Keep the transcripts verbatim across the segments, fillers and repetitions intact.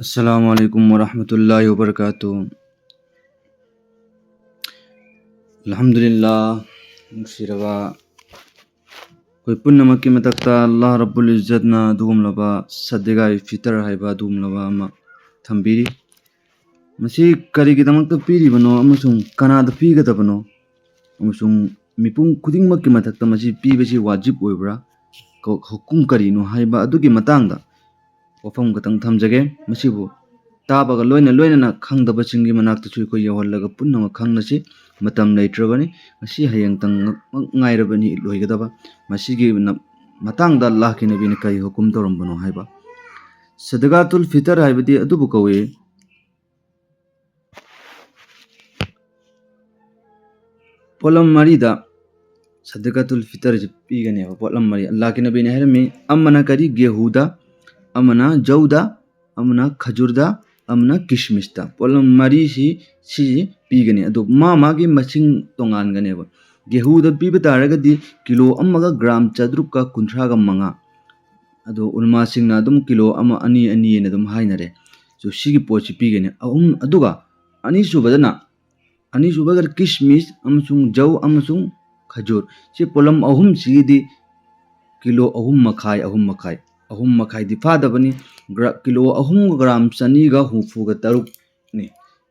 ꯑꯁꯂꯥꯃꯨ ꯑꯂꯥꯏꯀꯨꯝ ꯋꯔꯍꯃꯇꯨꯜꯂꯥꯍꯤ ꯋꯕꯔꯀꯥꯇꯨ꯫ ꯑꯜꯍꯝꯗꯨꯂꯤꯜꯂꯥ꯫ ꯅꯨꯡꯁꯤꯔꯕ ꯑꯩꯈꯣꯏ ꯄꯨꯝꯅꯃꯛꯀꯤ ꯃꯊꯛꯇ ꯑꯜꯂꯥꯍ ꯔꯕꯨꯜ ꯏꯖꯠꯅ ꯑꯗꯨꯒꯨꯝꯂꯕ ꯁꯗꯒꯥꯏ ꯐꯤꯇꯔ ꯍꯥꯏꯕ ꯑꯗꯨꯒꯨꯝꯂꯕ ꯑꯃ ꯊꯝꯕꯤꯔꯤ꯫ ꯃꯁꯤ ꯀꯔꯤꯒꯤꯗꯃꯛꯇ ꯄꯤꯔꯤꯕꯅꯣ ꯑꯃꯁꯨꯡ ꯀꯅꯥꯗ ꯄꯤꯒꯗꯕꯅꯣ ꯑꯃꯁꯨꯡ ꯃꯤꯄꯨꯝ ꯈꯨꯗꯤꯡꯃꯛꯀꯤ ꯃꯊꯛꯇ ꯃꯁꯤ ꯄꯤꯕꯁꯤ ꯋꯥꯖꯤꯕ ꯑꯣꯏꯕ꯭ꯔꯥ, ꯀ-, ꯍꯨꯀꯨꯝ ꯀꯔꯤꯅꯣ ꯍꯥꯏꯕ ꯑꯗꯨꯒꯤ ꯃꯇꯥꯡꯗ ꯋꯥꯐꯝ ꯈꯛꯇꯪ ꯊꯝꯖꯒꯦ꯫ ꯃꯁꯤꯕꯨ ꯇꯥꯕꯒ ꯂꯣꯏꯅ ꯂꯣꯏꯅꯅ ꯈꯪꯗꯕꯁꯤꯡꯒꯤ ꯃꯅꯥꯛꯇꯁꯨ ꯑꯩꯈꯣꯏ ꯌꯧꯍꯜꯂꯒ ꯄꯨꯝꯅꯃꯛ ꯈꯪꯅꯁꯤ꯫ ꯃꯇꯝ ꯂꯩꯇ꯭ꯔꯕꯅꯤ, ꯉꯁꯤ ꯍꯌꯦꯡꯇꯪ ꯉꯥꯏꯔꯕꯅꯤ ꯂꯣꯏꯒꯗꯕ꯫ ꯃꯁꯤꯒꯤ ꯅ-, ꯃꯇꯥꯡꯗ ꯑꯜꯂꯥꯍꯀꯤ ꯅꯕꯤꯅ ꯀꯔꯤ ꯍꯨꯀꯨꯝ ꯇꯧꯔꯝꯕꯅꯣ ꯍꯥꯏꯕ꯫ ꯁꯗꯒꯥꯇꯨꯜ ꯐꯤꯇꯔ ꯍꯥꯏꯕꯗꯤ ꯑꯗꯨꯕꯨ ꯀꯧꯏ꯫ ꯄꯣꯠꯂꯝ ꯃꯔꯤꯗ ꯁꯗꯒꯥꯇꯨꯜ ꯐꯤꯇꯔꯁꯤ ꯄꯤꯒꯅꯦꯕ꯫ ꯄꯣꯠꯂꯝ ꯃꯔꯤ ꯑꯜꯂꯥꯍꯀꯤ ꯅꯕꯤꯅ ꯍꯥꯏꯔꯝꯃꯤ, ꯑꯃꯅ ꯀꯔꯤ? ꯒꯦꯍꯨꯗ, ꯑꯃꯅ ꯖꯧꯗ, ꯑꯃꯅ ꯈꯖꯨꯔꯗ, ꯑꯃꯅ ꯀꯤꯁꯃꯤꯁꯇ꯫ ꯄꯣꯠꯂꯝ ꯃꯔꯤꯁꯤ ꯁꯤꯁꯤ ꯄꯤꯒꯅꯤ꯫ ꯑꯗꯣ ꯃꯥ ꯃꯥꯒꯤ ꯃꯁꯤꯡ ꯇꯣꯉꯥꯟꯒꯅꯦꯕ꯫ ꯒꯦꯍꯨꯗ ꯄꯤꯕ ꯇꯥꯔꯒꯗꯤ ꯀꯤꯂꯣ ꯑꯃꯒ ꯒ꯭ꯔꯥꯝ ꯆꯥꯇ꯭ꯔꯨꯛꯀ ꯀꯨꯟꯊ꯭ꯔꯥꯒ ꯃꯉꯥ꯫ ꯑꯗꯣ ꯎꯂꯃꯥꯁꯤꯡꯅ ꯑꯗꯨꯝ ꯀꯤꯂꯣ ꯑꯃ, ꯑꯅꯤ, ꯑꯅꯤ ꯑꯅ ꯑꯗꯨꯝ ꯍꯥꯏꯅꯔꯦ꯫ So ꯁꯤꯒꯤ ꯄꯣꯠꯁꯤ ꯄꯤꯒꯅꯤ꯫ ꯑꯍꯨꯝ, ꯑꯗꯨꯒ ꯑꯅꯤꯁꯨꯕꯗꯅ, ꯑꯅꯤꯁꯨꯕꯗ ꯀꯤꯁꯃꯤꯁ ꯑꯃꯁꯨꯡ ꯖꯧ ꯑꯃꯁꯨꯡ ꯈꯖꯨꯔ꯫ ꯁꯤ ꯄꯣꯠꯂꯝ ꯑꯍꯨꯝꯁꯤꯒꯤꯗꯤ ꯀꯤꯂꯣ ꯑꯍꯨꯝ ꯃꯈꯥꯏ, ꯑꯍꯨꯝ ꯃꯈꯥꯏ, ꯑꯍꯨꯝ ꯃꯈꯥꯏꯗꯤ ꯐꯥꯗꯕꯅꯤ꯫ ꯒ꯭ꯔꯥ-, ꯀꯤꯂꯣ ꯑꯍꯨꯝꯒ ꯒ꯭ꯔꯥꯝ ꯆꯅꯤꯒ ꯍꯨꯝꯐꯨꯒ ꯇꯔꯨꯛꯅꯤ꯫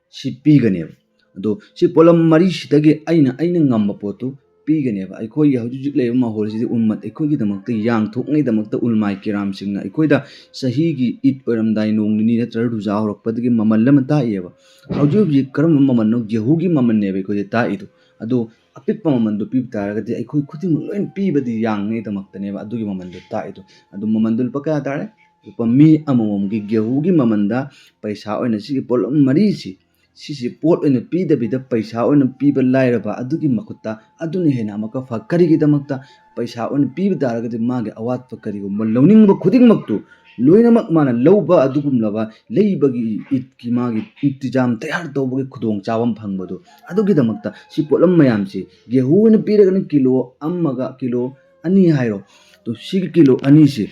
ꯁꯤ ꯄꯤꯒꯅꯦꯕ꯫ ꯑꯗꯣ ꯁꯤ ꯄꯣꯠꯂꯝ ꯃꯔꯤꯁꯤꯗꯒꯤ ꯑꯩꯅ, ꯑꯩꯅ ꯉꯝꯕ ꯄꯣꯠꯇꯨ ꯄꯤꯒꯅꯦꯕ꯫ ꯑꯩꯈꯣꯏꯒꯤ ꯍꯧꯖꯤꯛ ꯍꯧꯖꯤꯛ ꯂꯩꯔꯤꯕ ꯃꯥꯍꯣꯜꯁꯤꯗꯤ ꯎꯝꯃꯠ ꯑꯩꯈꯣꯏꯒꯤꯗꯃꯛꯇ ꯌꯥꯡ ꯊꯣꯛꯅꯉꯩꯗꯃꯛꯇ ꯎꯂꯃꯥꯏ ꯀꯤꯔꯥꯝꯁꯤꯡꯅ ꯑꯩꯈꯣꯏꯗ ꯆꯍꯤꯒꯤ ꯏꯗ ꯑꯣꯏꯔꯝꯗꯥꯏ ꯅꯣꯡ ꯅꯤꯅꯤ ꯅꯠꯇ꯭ꯔꯒ ꯔꯨꯖꯥ ꯍꯧꯔꯛꯄꯗꯒꯤ ꯃꯃꯜ ꯑꯃ ꯇꯥꯛꯏꯑꯕ꯫ ꯍꯧꯖꯤꯛ ꯍꯧꯖꯤꯛ ꯀꯔꯝꯕ ꯃꯃꯜꯅꯣ? ꯒꯦꯍꯨꯒꯤ ꯃꯃꯜꯅꯦꯕ ꯑꯩꯈꯣꯏꯗ ꯇꯥꯛꯏꯗꯣ꯫ ꯑꯗꯣ ꯑꯄꯤꯛꯄ ꯃꯃꯜꯗꯣ ꯄꯤꯕ ꯇꯥꯔꯒꯗꯤ ꯑꯩꯈꯣꯏ ꯈꯨꯗꯤꯡꯃꯛ ꯂꯣꯏꯅ ꯄꯤꯕꯗꯤ ꯌꯥꯡꯅꯉꯩꯗꯃꯛꯇꯅꯦꯕ ꯑꯗꯨꯒꯤ ꯃꯃꯜꯗꯣ ꯇꯥꯛꯏꯗꯣ꯫ ꯑꯗꯣ ꯃꯃꯜꯗꯣ ꯂꯨꯄꯥ ꯀꯌꯥ ꯇꯥꯔꯦ? ꯂꯨꯄꯥ ꯃꯤ ꯑꯃꯃꯝꯒꯤ ꯒꯦꯍꯨꯒꯤ ꯃꯃꯜꯗ ꯄꯩꯁꯥ ꯑꯣꯏꯅ ꯁꯤꯒꯤ ꯄꯣꯠꯂꯝ ꯃꯔꯤꯁꯤ, ꯁꯤꯁꯤ ꯄꯣꯠ ꯑꯣꯏꯅ ꯄꯤꯗꯕꯤꯗ ꯄꯩꯁꯥ ꯑꯣꯏꯅ ꯄꯤꯕ ꯂꯥꯏꯔꯕ ꯑꯗꯨꯒꯤ ꯃꯈꯨꯠꯇ ꯑꯗꯨꯅ ꯍꯦꯟꯅ ꯑꯃꯨꯛꯀ ꯐ-, ꯀꯔꯤꯒꯤꯗꯃꯛꯇ? ꯄꯩꯁꯥ ꯑꯣꯏꯅ ꯄꯤꯕ ꯇꯥꯔꯒꯗꯤ ꯃꯥꯒꯤ ꯑꯋꯥꯠꯄ ꯀꯔꯤꯒꯨꯝꯕ ꯂꯧꯅꯤꯡꯕ ꯈꯨꯗꯤꯡꯃꯛꯇꯨ ꯂꯣꯏꯅꯃꯛ ꯃꯥꯅ ꯂꯧꯕ ꯑꯗꯨꯒꯨꯝꯂꯕ ꯂꯩꯕꯒꯤ ꯏꯗꯀꯤ ꯃꯥꯒꯤ ꯏꯟꯇꯤꯖꯥꯝ ꯇꯌꯥꯔ ꯇꯧꯕꯒꯤ ꯈꯨꯗꯣꯡꯆꯥꯕ ꯑꯃ ꯐꯪꯕꯗꯨ, ꯑꯗꯨꯒꯤꯗꯃꯛꯇ ꯁꯤ ꯄꯣꯠꯂꯝ ꯃꯌꯥꯝꯁꯤ ꯒꯦꯍꯨ ꯑꯣꯏꯅ ꯄꯤꯔꯒꯅ ꯀꯤꯂꯣ ꯑꯃꯒ ꯀꯤꯂꯣ ꯑꯅꯤ ꯍꯥꯏꯔꯣ, ꯑꯗꯣ ꯁꯤꯒꯤ ꯀꯤꯂꯣ ꯑꯅꯤꯁꯤ,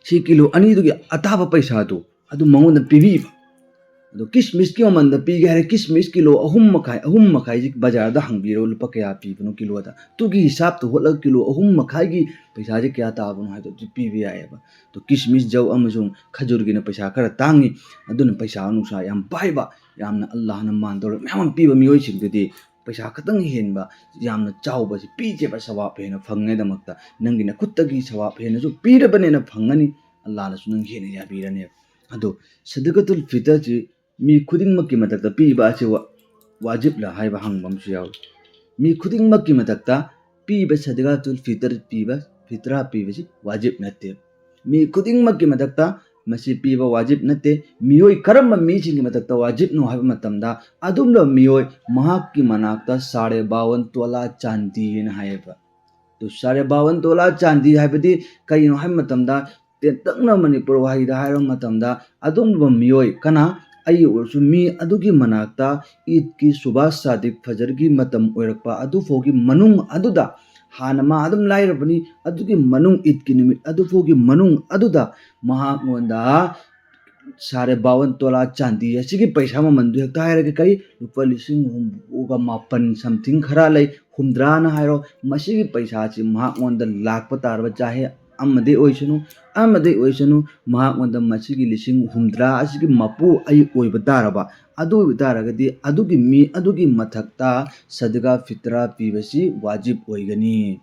ꯁꯤ ꯀꯤꯂꯣ ꯑꯅꯤꯗꯨꯒꯤ ꯑꯇꯥꯕ ꯄꯩꯁꯥꯗꯨ ꯑꯗꯨ ꯃꯉꯣꯟꯗ ꯄꯤꯕꯤꯕ꯫ ꯑꯗꯣ ꯀꯤꯁꯃꯤꯁꯀꯤ ꯃꯃꯜꯗ ꯄꯤꯒꯦ ꯍꯥꯏꯔꯦ, ꯀꯤꯁꯃꯤꯁ ꯀꯤꯂꯣ ꯑꯍꯨꯝ ꯃꯈꯥꯏ, ꯑꯍꯨꯝ ꯃꯈꯥꯏꯁꯤ ꯕꯖꯥꯔꯗ ꯍꯪꯕꯤꯔꯣ, ꯂꯨꯄꯥ ꯀꯌꯥ ꯄꯤꯕꯅꯣ ꯀꯤꯂꯣꯗ? ꯑꯗꯨꯒꯤ ꯍꯤꯁꯥꯞꯇꯣ ꯍꯣꯠꯂꯒ ꯀꯤꯂꯣ ꯑꯍꯨꯝ ꯃꯈꯥꯏꯒꯤ ꯄꯩꯁꯥꯁꯦ ꯀꯌꯥ ꯇꯥꯕꯅꯣ ꯍꯥꯏꯕꯗꯣ ꯑꯗꯨ ꯄꯤꯕ ꯌꯥꯏꯑꯕ꯫ ꯑꯗꯣ ꯀꯤꯁꯃꯤꯁ, ꯖꯧ ꯑꯃꯁꯨꯡ ꯈꯖꯨꯔꯒꯤꯅ ꯄꯩꯁꯥ ꯈꯔ ꯇꯥꯡꯉꯤ, ꯑꯗꯨꯅ ꯄꯩꯁꯥ ꯅꯨꯡꯁꯥ ꯌꯥꯝ ꯄꯥꯏꯕ, ꯌꯥꯝꯅ ꯑꯜꯂꯥꯍꯅ ꯃꯥꯟ ꯇꯧꯔꯒ ꯃꯌꯥꯝ ꯑꯃ ꯄꯤꯕ ꯃꯤꯑꯣꯏꯁꯤꯡꯗꯨꯗꯤ ꯄꯩꯁꯥ ꯈꯇꯪ ꯍꯦꯟꯕ, ꯌꯥꯝꯅ ꯆꯥꯎꯕꯁꯤ ꯄꯤꯖꯦꯕ, ꯁꯋꯥꯕ ꯍꯦꯟꯅ ꯐꯪꯅꯉꯥꯏꯗꯃꯛꯇ꯫ ꯅꯪꯒꯤ ꯅꯈꯨꯠꯇꯒꯤ ꯁꯋꯥꯕ ꯍꯦꯟꯅꯁꯨ ꯄꯤꯔꯕꯅꯦꯅ ꯐꯪꯒꯅꯤ, ꯑꯜꯂꯥꯍꯅꯁꯨ ꯅꯪ ꯍꯦꯟꯅ ꯌꯥꯕꯤꯔꯅꯦꯕ꯫ ꯑꯗꯣ ꯁꯗꯒꯥꯇꯨꯜ ꯐꯤꯇꯔꯁꯤ ꯃꯤ ꯈꯨꯗꯤꯡꯃꯛꯀꯤ ꯃꯊꯛꯇ ꯄꯤꯕ ꯑꯁꯤ ꯋꯥ-, ꯋꯥꯖꯤꯕꯂ ꯍꯥꯏꯕ ꯍꯪꯕ ꯑꯃꯁꯨ ꯌꯥꯎꯏ꯫ ꯃꯤ ꯈꯨꯗꯤꯡꯃꯛꯀꯤ ꯃꯊꯛꯇ ꯄꯤꯕ, ꯁꯗꯒꯥꯇꯨꯜ ꯐꯤꯇꯔ ꯄꯤꯕ, ꯐꯤꯇ꯭ꯔꯥ ꯄꯤꯕꯁꯤ ꯋꯥꯖꯤꯕ ꯅꯠꯇꯦ꯫ ꯃꯤ ꯈꯨꯗꯤꯡꯃꯛꯀꯤ ꯃꯊꯛꯇ ꯃꯁꯤ ꯄꯤꯕ ꯋꯥꯖꯤꯕ ꯅꯠꯇꯦ꯫ ꯃꯤꯑꯣꯏ ꯀꯔꯝꯕ ꯃꯤꯁꯤꯡꯒꯤ ꯃꯊꯛꯇ ꯋꯥꯖꯤꯕꯅꯣ ꯍꯥꯏꯕ ꯃꯇꯝꯗ, ꯑꯗꯨꯝꯕ ꯃꯤꯑꯣꯏ ꯃꯍꯥꯛꯀꯤ ꯃꯅꯥꯛꯇ ꯁꯥꯔꯦ ꯕꯥꯋꯟ ꯇꯣꯂꯥ ꯆꯥꯟꯗꯤ ꯍꯥꯏꯅ ꯍꯥꯏꯌꯦꯕ꯫ ꯑꯗꯨ ꯁꯥꯔꯦ ꯕꯥꯋꯟ ꯇꯣꯂꯥ ꯆꯥꯟꯗꯤ ꯍꯥꯏꯕꯗꯤ ꯀꯔꯤꯅꯣ ꯍꯥꯏꯕ ꯃꯇꯝꯗ, ꯇꯦꯟꯇꯛꯅ ꯃꯅꯤꯄꯨꯔ ꯋꯥꯍꯩꯗ ꯍꯥꯏꯔꯕ ꯃꯇꯝꯗ, ꯑꯗꯨꯝꯕ ꯃꯤꯑꯣꯏ ꯀꯅꯥ, ꯑꯩ ꯑꯣꯏꯔꯁꯨ ꯃꯤ ꯑꯗꯨꯒꯤ ꯃꯅꯥꯛꯇ ꯏꯗꯀꯤ ꯁꯨꯕꯥꯁ ꯁꯥꯗꯤꯛ ꯐꯖꯔꯒꯤ ꯃꯇꯝ ꯑꯣꯏꯔꯛꯄ ꯑꯗꯨꯐꯥꯎꯒꯤ ꯃꯅꯨꯡ ꯑꯗꯨꯗ, ꯍꯥꯟꯅ ꯃꯥ ꯑꯗꯨꯝ ꯂꯥꯏꯔꯕꯅꯤ, ꯑꯗꯨꯒꯤ ꯃꯅꯨꯡ ꯏꯗꯀꯤ ꯅꯨꯃꯤꯠ ꯑꯗꯨꯐꯥꯎꯒꯤ ꯃꯅꯨꯡ ꯑꯗꯨꯗ ꯃꯍꯥꯛꯉꯣꯟꯗ ꯁꯥꯔꯦ ꯕꯥꯋꯟ ꯇꯣꯂꯥ ꯆꯥꯟꯗꯤ ꯑꯁꯤꯒꯤ ꯄꯩꯁꯥ ꯃꯃꯟꯗꯨ ꯍꯦꯛꯇ ꯍꯥꯏꯔꯒꯦ, ꯀꯔꯤ, ꯂꯨꯄꯥ ꯂꯤꯁꯤꯡ ꯍꯨꯝꯐꯨꯒ ꯃꯥꯄꯟ something ꯈꯔ ꯂꯩ, ꯍꯨꯝꯗ꯭ꯔꯥꯅ ꯍꯥꯏꯔꯣ, ꯃꯁꯤꯒꯤ ꯄꯩꯁꯥꯁꯤ ꯃꯍꯥꯛꯉꯣꯟꯗ ꯂꯥꯛꯄ ꯇꯥꯔꯕ, ꯆꯥꯍꯦ ꯑꯃꯗꯤ ꯑꯣꯏꯁꯅꯨ, ꯑꯃꯗꯤ ꯑꯣꯏꯁꯅꯨ, ꯃꯍꯥꯛꯉꯣꯟꯗ ꯃꯁꯤꯒꯤ ꯂꯤꯁꯤꯡ ꯍꯨꯝꯗ꯭ꯔꯥ ꯑꯁꯤꯒꯤ ꯃꯄꯨ ꯑꯩ ꯑꯣꯏꯕ ꯇꯥꯔꯕ, ꯑꯗꯨ ꯑꯣꯏꯕ ꯇꯥꯔꯒꯗꯤ ꯑꯗꯨꯒꯤ ꯃꯤ ꯑꯗꯨꯒꯤ ꯃꯊꯛꯇ ꯁꯗꯒꯥ ꯐꯤꯇ꯭ꯔꯥ ꯄꯤꯕꯁꯤ ꯋꯥꯖꯤꯕ ꯑꯣꯏꯒꯅꯤ꯫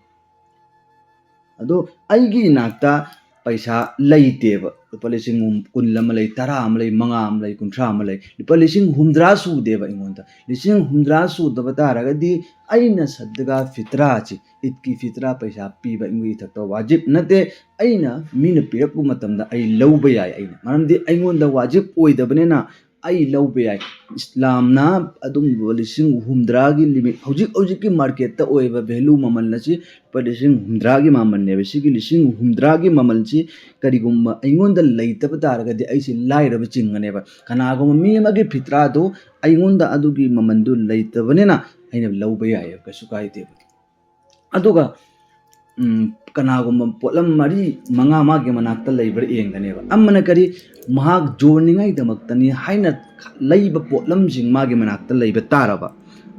ꯑꯗꯣ ꯑꯩꯒꯤ ꯏꯅꯥꯛꯇ ꯄꯩꯁꯥ ꯂꯩꯇꯦꯕ, ꯂꯨꯄꯥ ꯂꯤꯁꯤꯡ ꯀꯨꯟ ꯑꯃ ꯂꯩ, ꯇꯔꯥ ꯑꯃ ꯂꯩ, ꯃꯉꯥ ꯑꯃ ꯂꯩ, ꯀꯨꯟꯊ꯭ꯔꯥ ꯑꯃ ꯂꯩ, ꯂꯨꯄꯥ ꯂꯤꯁꯤꯡ ꯍꯨꯝꯗ꯭ꯔꯥ ꯁꯨꯗꯦꯕ ꯑꯩꯉꯣꯟꯗ꯫ ꯂꯤꯁꯤꯡ ꯍꯨꯝꯗ꯭ꯔꯥ ꯁꯨꯗꯕ ꯇꯥꯔꯒꯗꯤ ꯑꯩꯅ ꯁꯗꯒꯥ ꯐꯤꯇ꯭ꯔꯥꯁꯤ, ꯏꯗꯀꯤ ꯐꯤꯇ꯭ꯔꯥ ꯄꯩꯁꯥ ꯄꯤꯕ ꯑꯩꯉꯣꯟꯒꯤ ꯏꯊꯛꯇ ꯋꯥꯖꯤꯕ ꯅꯠꯇꯦ꯫ ꯑꯩꯅ, ꯃꯤꯅ ꯄꯤꯔꯛꯄ ꯃꯇꯝꯗ ꯑꯩ ꯂꯧꯕ ꯌꯥꯏ ꯑꯩꯅ, ꯃꯔꯝꯗꯤ ꯑꯩꯉꯣꯟꯗ ꯋꯥꯖꯤꯕ ꯑꯣꯏꯗꯕꯅꯤꯅ ꯑꯩ ꯂꯧꯕ ꯌꯥꯏ꯫ ꯏꯁꯂꯥꯝꯅ ꯑꯗꯨꯝꯕ ꯂꯤꯁꯤꯡ ꯍꯨꯝꯗ꯭ꯔꯥꯒꯤ ꯂꯤꯃꯤꯠ, ꯍꯧꯖꯤꯛ ꯍꯧꯖꯤꯛꯀꯤ ꯃꯥꯔꯀꯦꯠꯇ ꯑꯣꯏꯕ ꯚꯦꯂꯨ ꯃꯃꯜ ꯑꯁꯤ ꯂꯨꯄꯥ ꯂꯤꯁꯤꯡ ꯍꯨꯝꯗ꯭ꯔꯥꯒꯤ ꯃꯃꯜꯅꯦꯕ꯫ ꯁꯤꯒꯤ ꯂꯤꯁꯤꯡ ꯍꯨꯝꯗ꯭ꯔꯥꯒꯤ ꯃꯃꯜꯁꯤ ꯀꯔꯤꯒꯨꯝꯕ ꯑꯩꯉꯣꯟꯗ ꯂꯩꯇꯕ ꯇꯥꯔꯒꯗꯤ ꯑꯩꯁꯦ ꯂꯥꯏꯔꯕ ꯆꯤꯡꯒꯅꯦꯕ꯫ ꯀꯅꯥꯒꯨꯝꯕ ꯃꯤ ꯑꯃꯒꯤ ꯐꯤꯇ꯭ꯔꯥꯗꯨ ꯑꯩꯉꯣꯟꯗ ꯑꯗꯨꯒꯤ ꯃꯃꯜꯗꯨ ꯂꯩꯇꯕꯅꯤꯅ ꯑꯩꯅ ꯂꯧꯕ ꯌꯥꯏꯑꯕ, ꯀꯩꯁꯨ ꯀꯥꯏꯗꯦꯕ꯫ ꯑꯗꯨꯒ ꯎꯝ, ꯀꯅꯥꯒꯨꯝꯕ ꯄꯣꯠꯂꯝ ꯃꯔꯤ ꯃꯉꯥ ꯃꯥꯒꯤ ꯃꯅꯥꯛꯇ ꯂꯩꯕ꯭ꯔꯥ ꯌꯦꯡꯒꯅꯦꯕ꯫ ꯑꯃꯅ ꯀꯔꯤ? ꯃꯍꯥꯛ ꯌꯣꯟꯅꯤꯡꯉꯥꯏꯗꯃꯛꯇꯅꯤ ꯍꯥꯏꯅ ꯂꯩꯕ ꯄꯣꯠꯂꯝꯁꯤꯡ ꯃꯥꯒꯤ ꯃꯅꯥꯛꯇ ꯂꯩꯕ ꯇꯥꯔꯕ꯫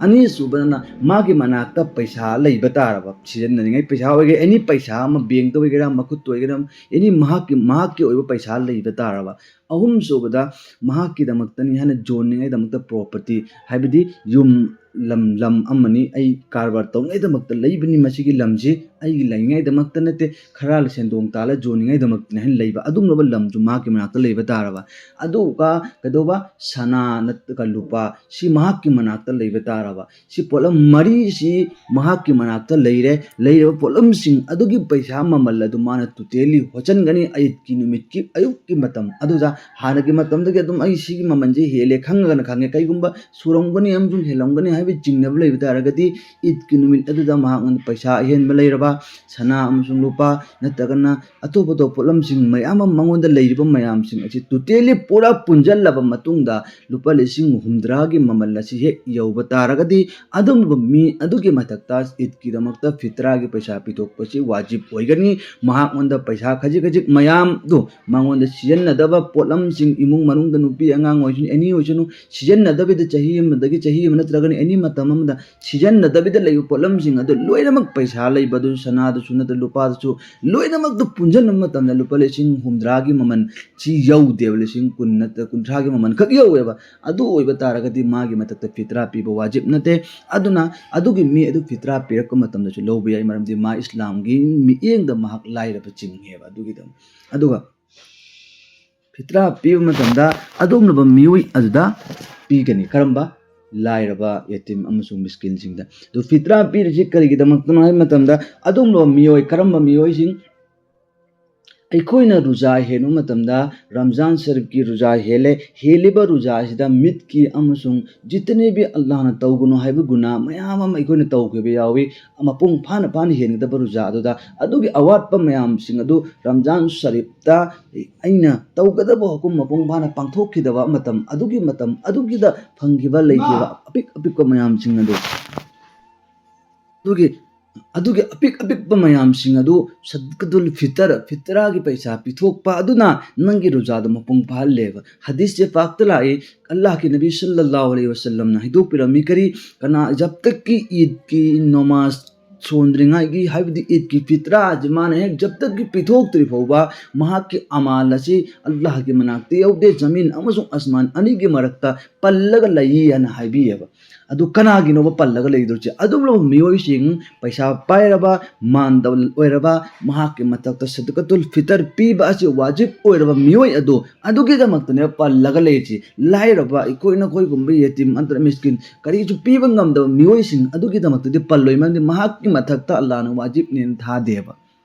ꯑꯅꯤꯁꯨꯕꯗꯅ ꯃꯥꯒꯤ ꯃꯅꯥꯛꯇ ꯄꯩꯁꯥ ꯂꯩꯕ ꯇꯥꯔꯕ, ꯁꯤꯖꯤꯟꯅꯅꯤꯡꯉꯥꯏ ꯄꯩꯁꯥ ꯑꯣꯏꯒꯦꯔꯥ, ꯑꯦꯅꯤ ꯄꯩꯁꯥ ꯑꯃ, ꯕꯦꯡꯛꯇ ꯑꯣꯏꯒꯦꯔꯥ, ꯃꯈꯨꯠꯇ ꯑꯣꯏꯒꯦꯔꯥ, ꯑꯦꯅꯤ ꯃꯍꯥꯛꯀꯤ, ꯃꯍꯥꯛꯀꯤ ꯑꯣꯏꯕ ꯄꯩꯁꯥ ꯂꯩꯕ ꯇꯥꯔꯕ꯫ ꯑꯍꯨꯝꯁꯨꯕꯗ ꯃꯍꯥꯛꯀꯤꯗꯃꯛꯇꯅꯤ ꯍꯥꯏꯅ ꯌꯣꯟꯅꯤꯡꯉꯥꯏꯗꯃꯛꯇ ꯄ꯭ꯔꯣꯄꯔꯇꯤ, ꯍꯥꯏꯕꯗꯤ ꯌꯨꯝ, ꯂꯝ, ꯂꯝ ꯑꯃꯅꯤ, ꯑꯩ ꯀꯔꯕꯥꯔ ꯇꯧꯅꯤꯡꯉꯥꯏꯗꯃꯛꯇ ꯂꯩꯕꯅꯤ, ꯃꯁꯤꯒꯤ ꯂꯝꯁꯤ ꯑꯩꯒꯤ ꯂꯩꯅꯤꯡꯉꯥꯏꯗꯃꯛꯇ ꯅꯠꯇꯦ, ꯈꯔ ꯁꯦꯟꯗꯣꯡ ꯇꯥꯜꯂ ꯌꯣꯟꯅꯤꯡꯉꯥꯏꯗꯃꯛꯇꯅꯤ ꯍꯥꯏꯅ ꯂꯩꯕ ꯑꯗꯨꯒꯨꯝꯂꯕ ꯂꯝꯁꯨ ꯃꯍꯥꯛꯀꯤ ꯃꯅꯥꯛꯇ ꯂꯩꯕ ꯇꯥꯔꯕ꯫ ꯑꯗꯨꯒ ꯀꯩꯗꯧꯕ? ꯁꯅꯥ ꯅꯠꯇ꯭ꯔꯒ ꯂꯨꯄꯥ ꯁꯤ ꯃꯍꯥꯛꯀꯤ ꯃꯅꯥꯛꯇ ꯂꯩꯕ ꯇꯥꯔꯕ꯫ ꯁꯤ ꯄꯣꯠꯂꯝ ꯃꯔꯤꯁꯤ ꯃꯍꯥꯛꯀꯤ ꯃꯅꯥꯛꯇ ꯂꯩꯔꯦ꯫ ꯂꯩꯔꯤꯕ ꯄꯣꯠꯂꯝꯁꯤꯡ ꯑꯗꯨꯒꯤ ꯄꯩꯁꯥ ꯃꯃꯜ ꯑꯗꯨ ꯃꯥꯅ ꯇꯣꯇꯦꯜꯂꯤ ꯍꯣꯠꯆꯟꯒꯅꯤ꯫ ꯑꯌꯨꯛꯀꯤ ꯅꯨꯃꯤꯠꯀꯤ, ꯑꯌꯨꯛꯀꯤ ꯃꯇꯝ ꯑꯗꯨꯗ, ꯍꯥꯟꯅꯒꯤ ꯃꯇꯝꯗꯒꯤ ꯑꯗꯨꯝ ꯑꯩ ꯁꯤꯒꯤ ꯃꯃꯜꯁꯦ ꯍꯦꯜꯂꯦ ꯈꯪꯉꯒꯅ ꯈꯪꯉꯦ, ꯀꯩꯒꯨꯝꯕ ꯁꯨꯔꯝꯒꯅꯤ ꯑꯃꯁꯨꯡ ꯍꯦꯜꯂꯝꯒꯅꯤ ꯍꯥꯏꯕꯒꯤ ꯆꯤꯡꯅꯕ ꯂꯩꯕ ꯇꯥꯔꯒꯗꯤ, ꯏꯗꯀꯤ ꯅꯨꯃꯤꯠ ꯑꯗꯨꯗ ꯃꯍꯥꯛꯅ ꯄꯩꯁꯥ ꯑꯍꯦꯟꯕ ꯂꯩꯔꯕ, ꯁꯅꯥ ꯑꯃꯁꯨꯡ ꯂꯨꯄꯥ ꯅꯠꯇ꯭ꯔꯒꯅ ꯑꯇꯣꯞ ꯑꯇꯣꯞꯄ ꯄꯣꯠꯂꯝꯁꯤꯡ ꯃꯌꯥꯝ ꯑꯃ ꯃꯉꯣꯟꯗ ꯂꯩꯔꯤꯕ ꯃꯌꯥꯝꯁꯤꯡ ꯑꯁꯤ ꯇꯣꯇꯦꯜꯂꯤ ꯄꯨꯔꯥ ꯄꯨꯟꯁꯤꯜꯂꯕ ꯃꯇꯨꯡꯗ ꯂꯨꯄꯥ ꯂꯤꯁꯤꯡ ꯍꯨꯝꯗ꯭ꯔꯥꯒꯤ ꯃꯃꯜ ꯑꯁꯤ ꯍꯦꯛ ꯌꯧꯕ ꯇꯥꯔꯒꯗꯤ, ꯑꯗꯨꯝꯕ ꯃꯤ ꯑꯗꯨꯒꯤ ꯃꯊꯛꯇ ꯏꯗꯀꯤꯗꯃꯛꯇ ꯐꯤꯇ꯭ꯔꯥꯒꯤ ꯄꯩꯁꯥ ꯄꯤꯊꯣꯛꯄꯁꯤ ꯋꯥꯖꯤꯕ ꯑꯣꯏꯒꯅꯤ꯫ ꯃꯍꯥꯛꯉꯣꯟꯗ ꯄꯩꯁꯥ ꯈꯖꯤꯛ ꯈꯖꯤꯛ ꯃꯌꯥꯝꯗꯨ ꯃꯉꯣꯟꯗ ꯁꯤꯖꯤꯟꯅꯗꯕ ꯄꯣꯠꯂꯝꯁꯤꯡ, ꯏꯃꯨꯡ ꯃꯅꯨꯡꯗ ꯅꯨꯄꯤ ꯑꯉꯥꯡ ꯑꯣꯏꯁꯅꯨ, ꯑꯦꯅꯤ ꯑꯣꯏꯁꯅꯨ, ꯁꯤꯖꯤꯟꯅꯗꯕꯤꯗ ꯆꯍꯤ ꯑꯃꯗꯒꯤ ꯆꯍꯤ ꯑꯃ ꯅꯠꯇ꯭ꯔꯒꯅ ꯑꯦꯅꯤ ꯃꯇꯝ ꯑꯃꯗ ꯁꯤꯖꯤꯟꯅꯗꯕꯤꯗ ꯂꯩꯕ ꯄꯣꯠꯂꯝꯁꯤꯡ ꯑꯗꯨ ꯂꯣꯏꯅꯃꯛ, ꯄꯩꯁꯥ ꯂꯩꯕ ꯑꯗꯨ, ꯁꯅꯥꯗꯁꯨ ꯅꯠꯇ꯭ꯔ ꯂꯨꯄꯥꯗꯁꯨ, ꯂꯣꯏꯅꯃꯛꯇꯨ ꯄꯨꯟꯁꯤꯟꯕ ꯃꯇꯝꯗ ꯂꯨꯄꯥ ꯂꯤꯁꯤꯡ ꯍꯨꯝꯗ꯭ꯔꯥꯒꯤ ꯃꯃꯜ ꯁꯤ ꯌꯧꯗꯦꯕ, ꯂꯤꯁꯤꯡ ꯀꯨꯟ ꯅꯠꯇ꯭ꯔ ꯀꯨꯟꯊ꯭ꯔꯥꯒꯤ ꯃꯃꯜ ꯈꯛ ꯌꯧꯋꯦꯕ꯫ ꯑꯗꯨ ꯑꯣꯏꯕ ꯇꯥꯔꯒꯗꯤ ꯃꯥꯒꯤ ꯃꯊꯛꯇ ꯐꯤꯇ꯭ꯔꯥ ꯄꯤꯕ ꯋꯥꯖꯤꯕ ꯅꯠꯇꯦ꯫ ꯑꯗꯨꯅ ꯑꯗꯨꯒꯤ ꯃꯤ ꯑꯗꯨ ꯐꯤꯇ꯭ꯔꯥ ꯄꯤꯔꯛꯄ ꯃꯇꯝꯗꯁꯨ ꯂꯧꯕ ꯌꯥꯏ, ꯃꯔꯝꯗꯤ ꯃꯥ ꯏꯁꯂꯥꯝꯒꯤ ꯃꯤꯠꯌꯦꯡꯗ ꯃꯍꯥꯛ ꯂꯥꯏꯔꯕ ꯆꯤꯡꯉꯦꯕ ꯑꯗꯨꯒꯤꯗꯃꯛ꯫ ꯑꯗꯨꯒ ꯐꯤꯇ꯭ꯔꯥ ꯄꯤꯕ ꯃꯇꯝꯗ ꯑꯗꯨꯒꯨꯝꯂꯕ ꯃꯤꯑꯣꯏ ꯑꯗꯨꯗ ꯄꯤꯒꯅꯤ꯫ ꯀꯔꯝꯕ? ꯂꯥꯏꯔꯕ, ꯌꯦꯇꯤꯝ ꯑꯃꯁꯨꯡ ꯃꯤꯁꯀꯤꯟꯁꯤꯡꯗ꯫ ꯑꯗꯨ ꯐꯤꯇ꯭ꯔꯥ ꯄꯤꯔꯤꯁꯤ ꯀꯔꯤꯒꯤꯗꯃꯛꯇꯅꯣ ꯍꯥꯏꯕ ꯃꯇꯝꯗ, ꯑꯗꯨꯒꯨꯝꯂꯕ ꯃꯤꯑꯣꯏ, ꯀꯔꯝꯕ ꯃꯤꯑꯣꯏꯁꯤꯡ? ꯑꯩꯈꯣꯏꯅ ꯔꯨꯖꯥ ꯍꯦꯟꯕ ꯃꯇꯝꯗ, ꯔꯝꯖꯥꯟ ꯁꯔꯤꯐꯀꯤ ꯔꯨꯖꯥ ꯍꯦꯜꯂꯦ, ꯍꯦꯜꯂꯤꯕ ꯔꯨꯖꯥ ꯑꯁꯤꯗ ꯃꯤꯠꯀꯤ ꯑꯃꯁꯨꯡ ꯖꯤꯇꯅꯦꯕꯤ ꯑꯜꯂꯥꯍꯅ ꯇꯧꯒꯅꯨ ꯍꯥꯏꯕ ꯒꯨꯅꯥ ꯃꯌꯥꯝ ꯑꯃ ꯑꯩꯈꯣꯏꯅ ꯇꯧꯈꯤꯕ ꯌꯥꯎꯏ꯫ ꯃꯄꯨꯡ ꯐꯥꯅ ꯐꯥꯅ ꯍꯦꯟꯒꯗꯕ ꯔꯨꯖꯥ ꯑꯗꯨꯗ, ꯑꯗꯨꯒꯤ ꯑꯋꯥꯠꯄ ꯃꯌꯥꯝꯁꯤꯡ ꯑꯗꯨ ꯔꯝꯖꯥꯟ ꯁꯔꯤꯐꯇ ꯑꯩꯅ ꯇꯧꯒꯗꯕ ꯍꯨꯀꯨꯝ ꯃꯄꯨꯡ ꯐꯥꯅ ꯄꯥꯡꯊꯣꯛꯈꯤꯗꯕ ꯃꯇꯝ ꯑꯗꯨꯒꯤ, ꯃꯇꯝ ꯑꯗꯨꯒꯤꯗ ꯐꯪꯈꯤꯕ, ꯂꯩꯈꯤꯕ ꯑꯄꯤꯛ ꯑꯄꯤꯛꯄ ꯃꯌꯥꯝꯁꯤꯡ ꯑꯗꯨ, ꯑꯗꯨꯒꯤ ꯑꯗꯨꯒꯤ ꯑꯄꯤꯛ ꯑꯄꯤꯛꯄ ꯃꯌꯥꯝꯁꯤꯡ ꯑꯗꯨ ꯁꯗꯀꯇꯨꯜ ꯐꯤꯇꯔ, ꯐꯤꯇ꯭ꯔꯥꯒꯤ ꯄꯩꯁꯥ ꯄꯤꯊꯣꯛꯄ ꯑꯗꯨꯅ ꯅꯪꯒꯤ ꯔꯣꯖꯥꯗꯣ ꯃꯄꯨꯡ ꯐꯥꯍꯜꯂꯦꯕ꯫ ꯍꯗꯤꯁꯁꯦ ꯄꯥꯛꯇ ꯂꯥꯛꯏ, ꯑꯜꯂꯥꯍꯒꯤ ꯅꯕꯤ ꯁꯜꯂꯜꯂꯥꯍꯨ ꯑꯂꯩꯍꯤ ꯋꯁꯜꯂꯝꯅ ꯍꯥꯏꯗꯣꯛꯄꯤꯔꯝꯃꯤ, ꯀꯔꯤ, ꯀꯅꯥ ꯖꯕ ꯇꯛꯀꯤ ꯏꯗꯀꯤ ꯅꯃꯥꯖ ꯁꯣꯟꯗ꯭ꯔꯤꯉꯩꯒꯤ, ꯍꯥꯏꯕꯗꯤ ꯏꯗꯀꯤ ꯐꯤꯇ꯭ꯔꯥꯁꯤ ꯃꯥꯅ ꯍꯦꯛ ꯖꯕ ꯇꯛꯀꯤ ꯄꯤꯊꯣꯛꯇ꯭ꯔꯤ ꯐꯥꯎꯕ ꯃꯍꯥꯛꯀꯤ ꯑꯃꯥꯜ ꯑꯁꯤ ꯑꯜꯂꯥꯍꯒꯤ ꯃꯅꯥꯛꯇ ꯌꯧꯗꯦ, ꯖꯃꯤꯟ ꯑꯃꯁꯨꯡ ꯑꯁꯃꯥꯟ ꯑꯅꯤꯒꯤ ꯃꯔꯛꯇ ꯄꯜꯂꯒ ꯂꯩꯌꯦ ꯍꯥꯏꯅ ꯍꯥꯏꯕꯤꯌꯦꯕ꯫ ꯑꯗꯨ ꯀꯅꯥꯒꯤꯅꯣꯕ ꯄꯜꯂꯒ ꯂꯩꯗꯣꯏꯁꯦ? ꯑꯗꯨꯒꯨꯝꯂꯕ ꯃꯤꯑꯣꯏꯁꯤꯡ, ꯄꯩꯁꯥ ꯄꯥꯏꯔꯕ, ꯃꯥꯟꯗꯕ ꯑꯣꯏꯔꯕ, ꯃꯍꯥꯛꯀꯤ ꯃꯊꯛꯇ ꯁꯗꯀꯇꯨꯜ ꯐꯤꯇꯔ ꯄꯤꯕ ꯑꯁꯤ ꯋꯥꯖꯤꯕ ꯑꯣꯏꯔꯕ ꯃꯤꯑꯣꯏ ꯑꯗꯨ, ꯑꯗꯨꯒꯤꯗꯃꯛꯇꯅꯦ ꯄꯜꯂꯒ ꯂꯩꯔꯤꯁꯤ꯫ ꯂꯥꯏꯔꯕ ꯑꯩꯈꯣꯏ ꯅꯈꯣꯏꯒꯨꯝꯕ ꯌꯦꯇꯤꯝ ꯅꯠꯇ꯭ꯔ ꯃꯤꯁꯀꯤꯟ ꯀꯔꯤꯁꯨ ꯄꯤꯕ ꯉꯝꯗꯕ ꯃꯤꯑꯣꯏꯁꯤꯡ ꯑꯗꯨꯒꯤꯗꯃꯛꯇꯗꯤ ꯄꯜꯂꯣꯏ, ꯃꯔꯝꯗꯤ ꯃꯍꯥꯛꯀꯤ ꯃꯊꯛꯇ ꯑꯜꯂꯥꯍꯅ ꯋꯥꯖꯤꯕꯅꯦꯅ ꯊꯥꯗꯦꯕ꯫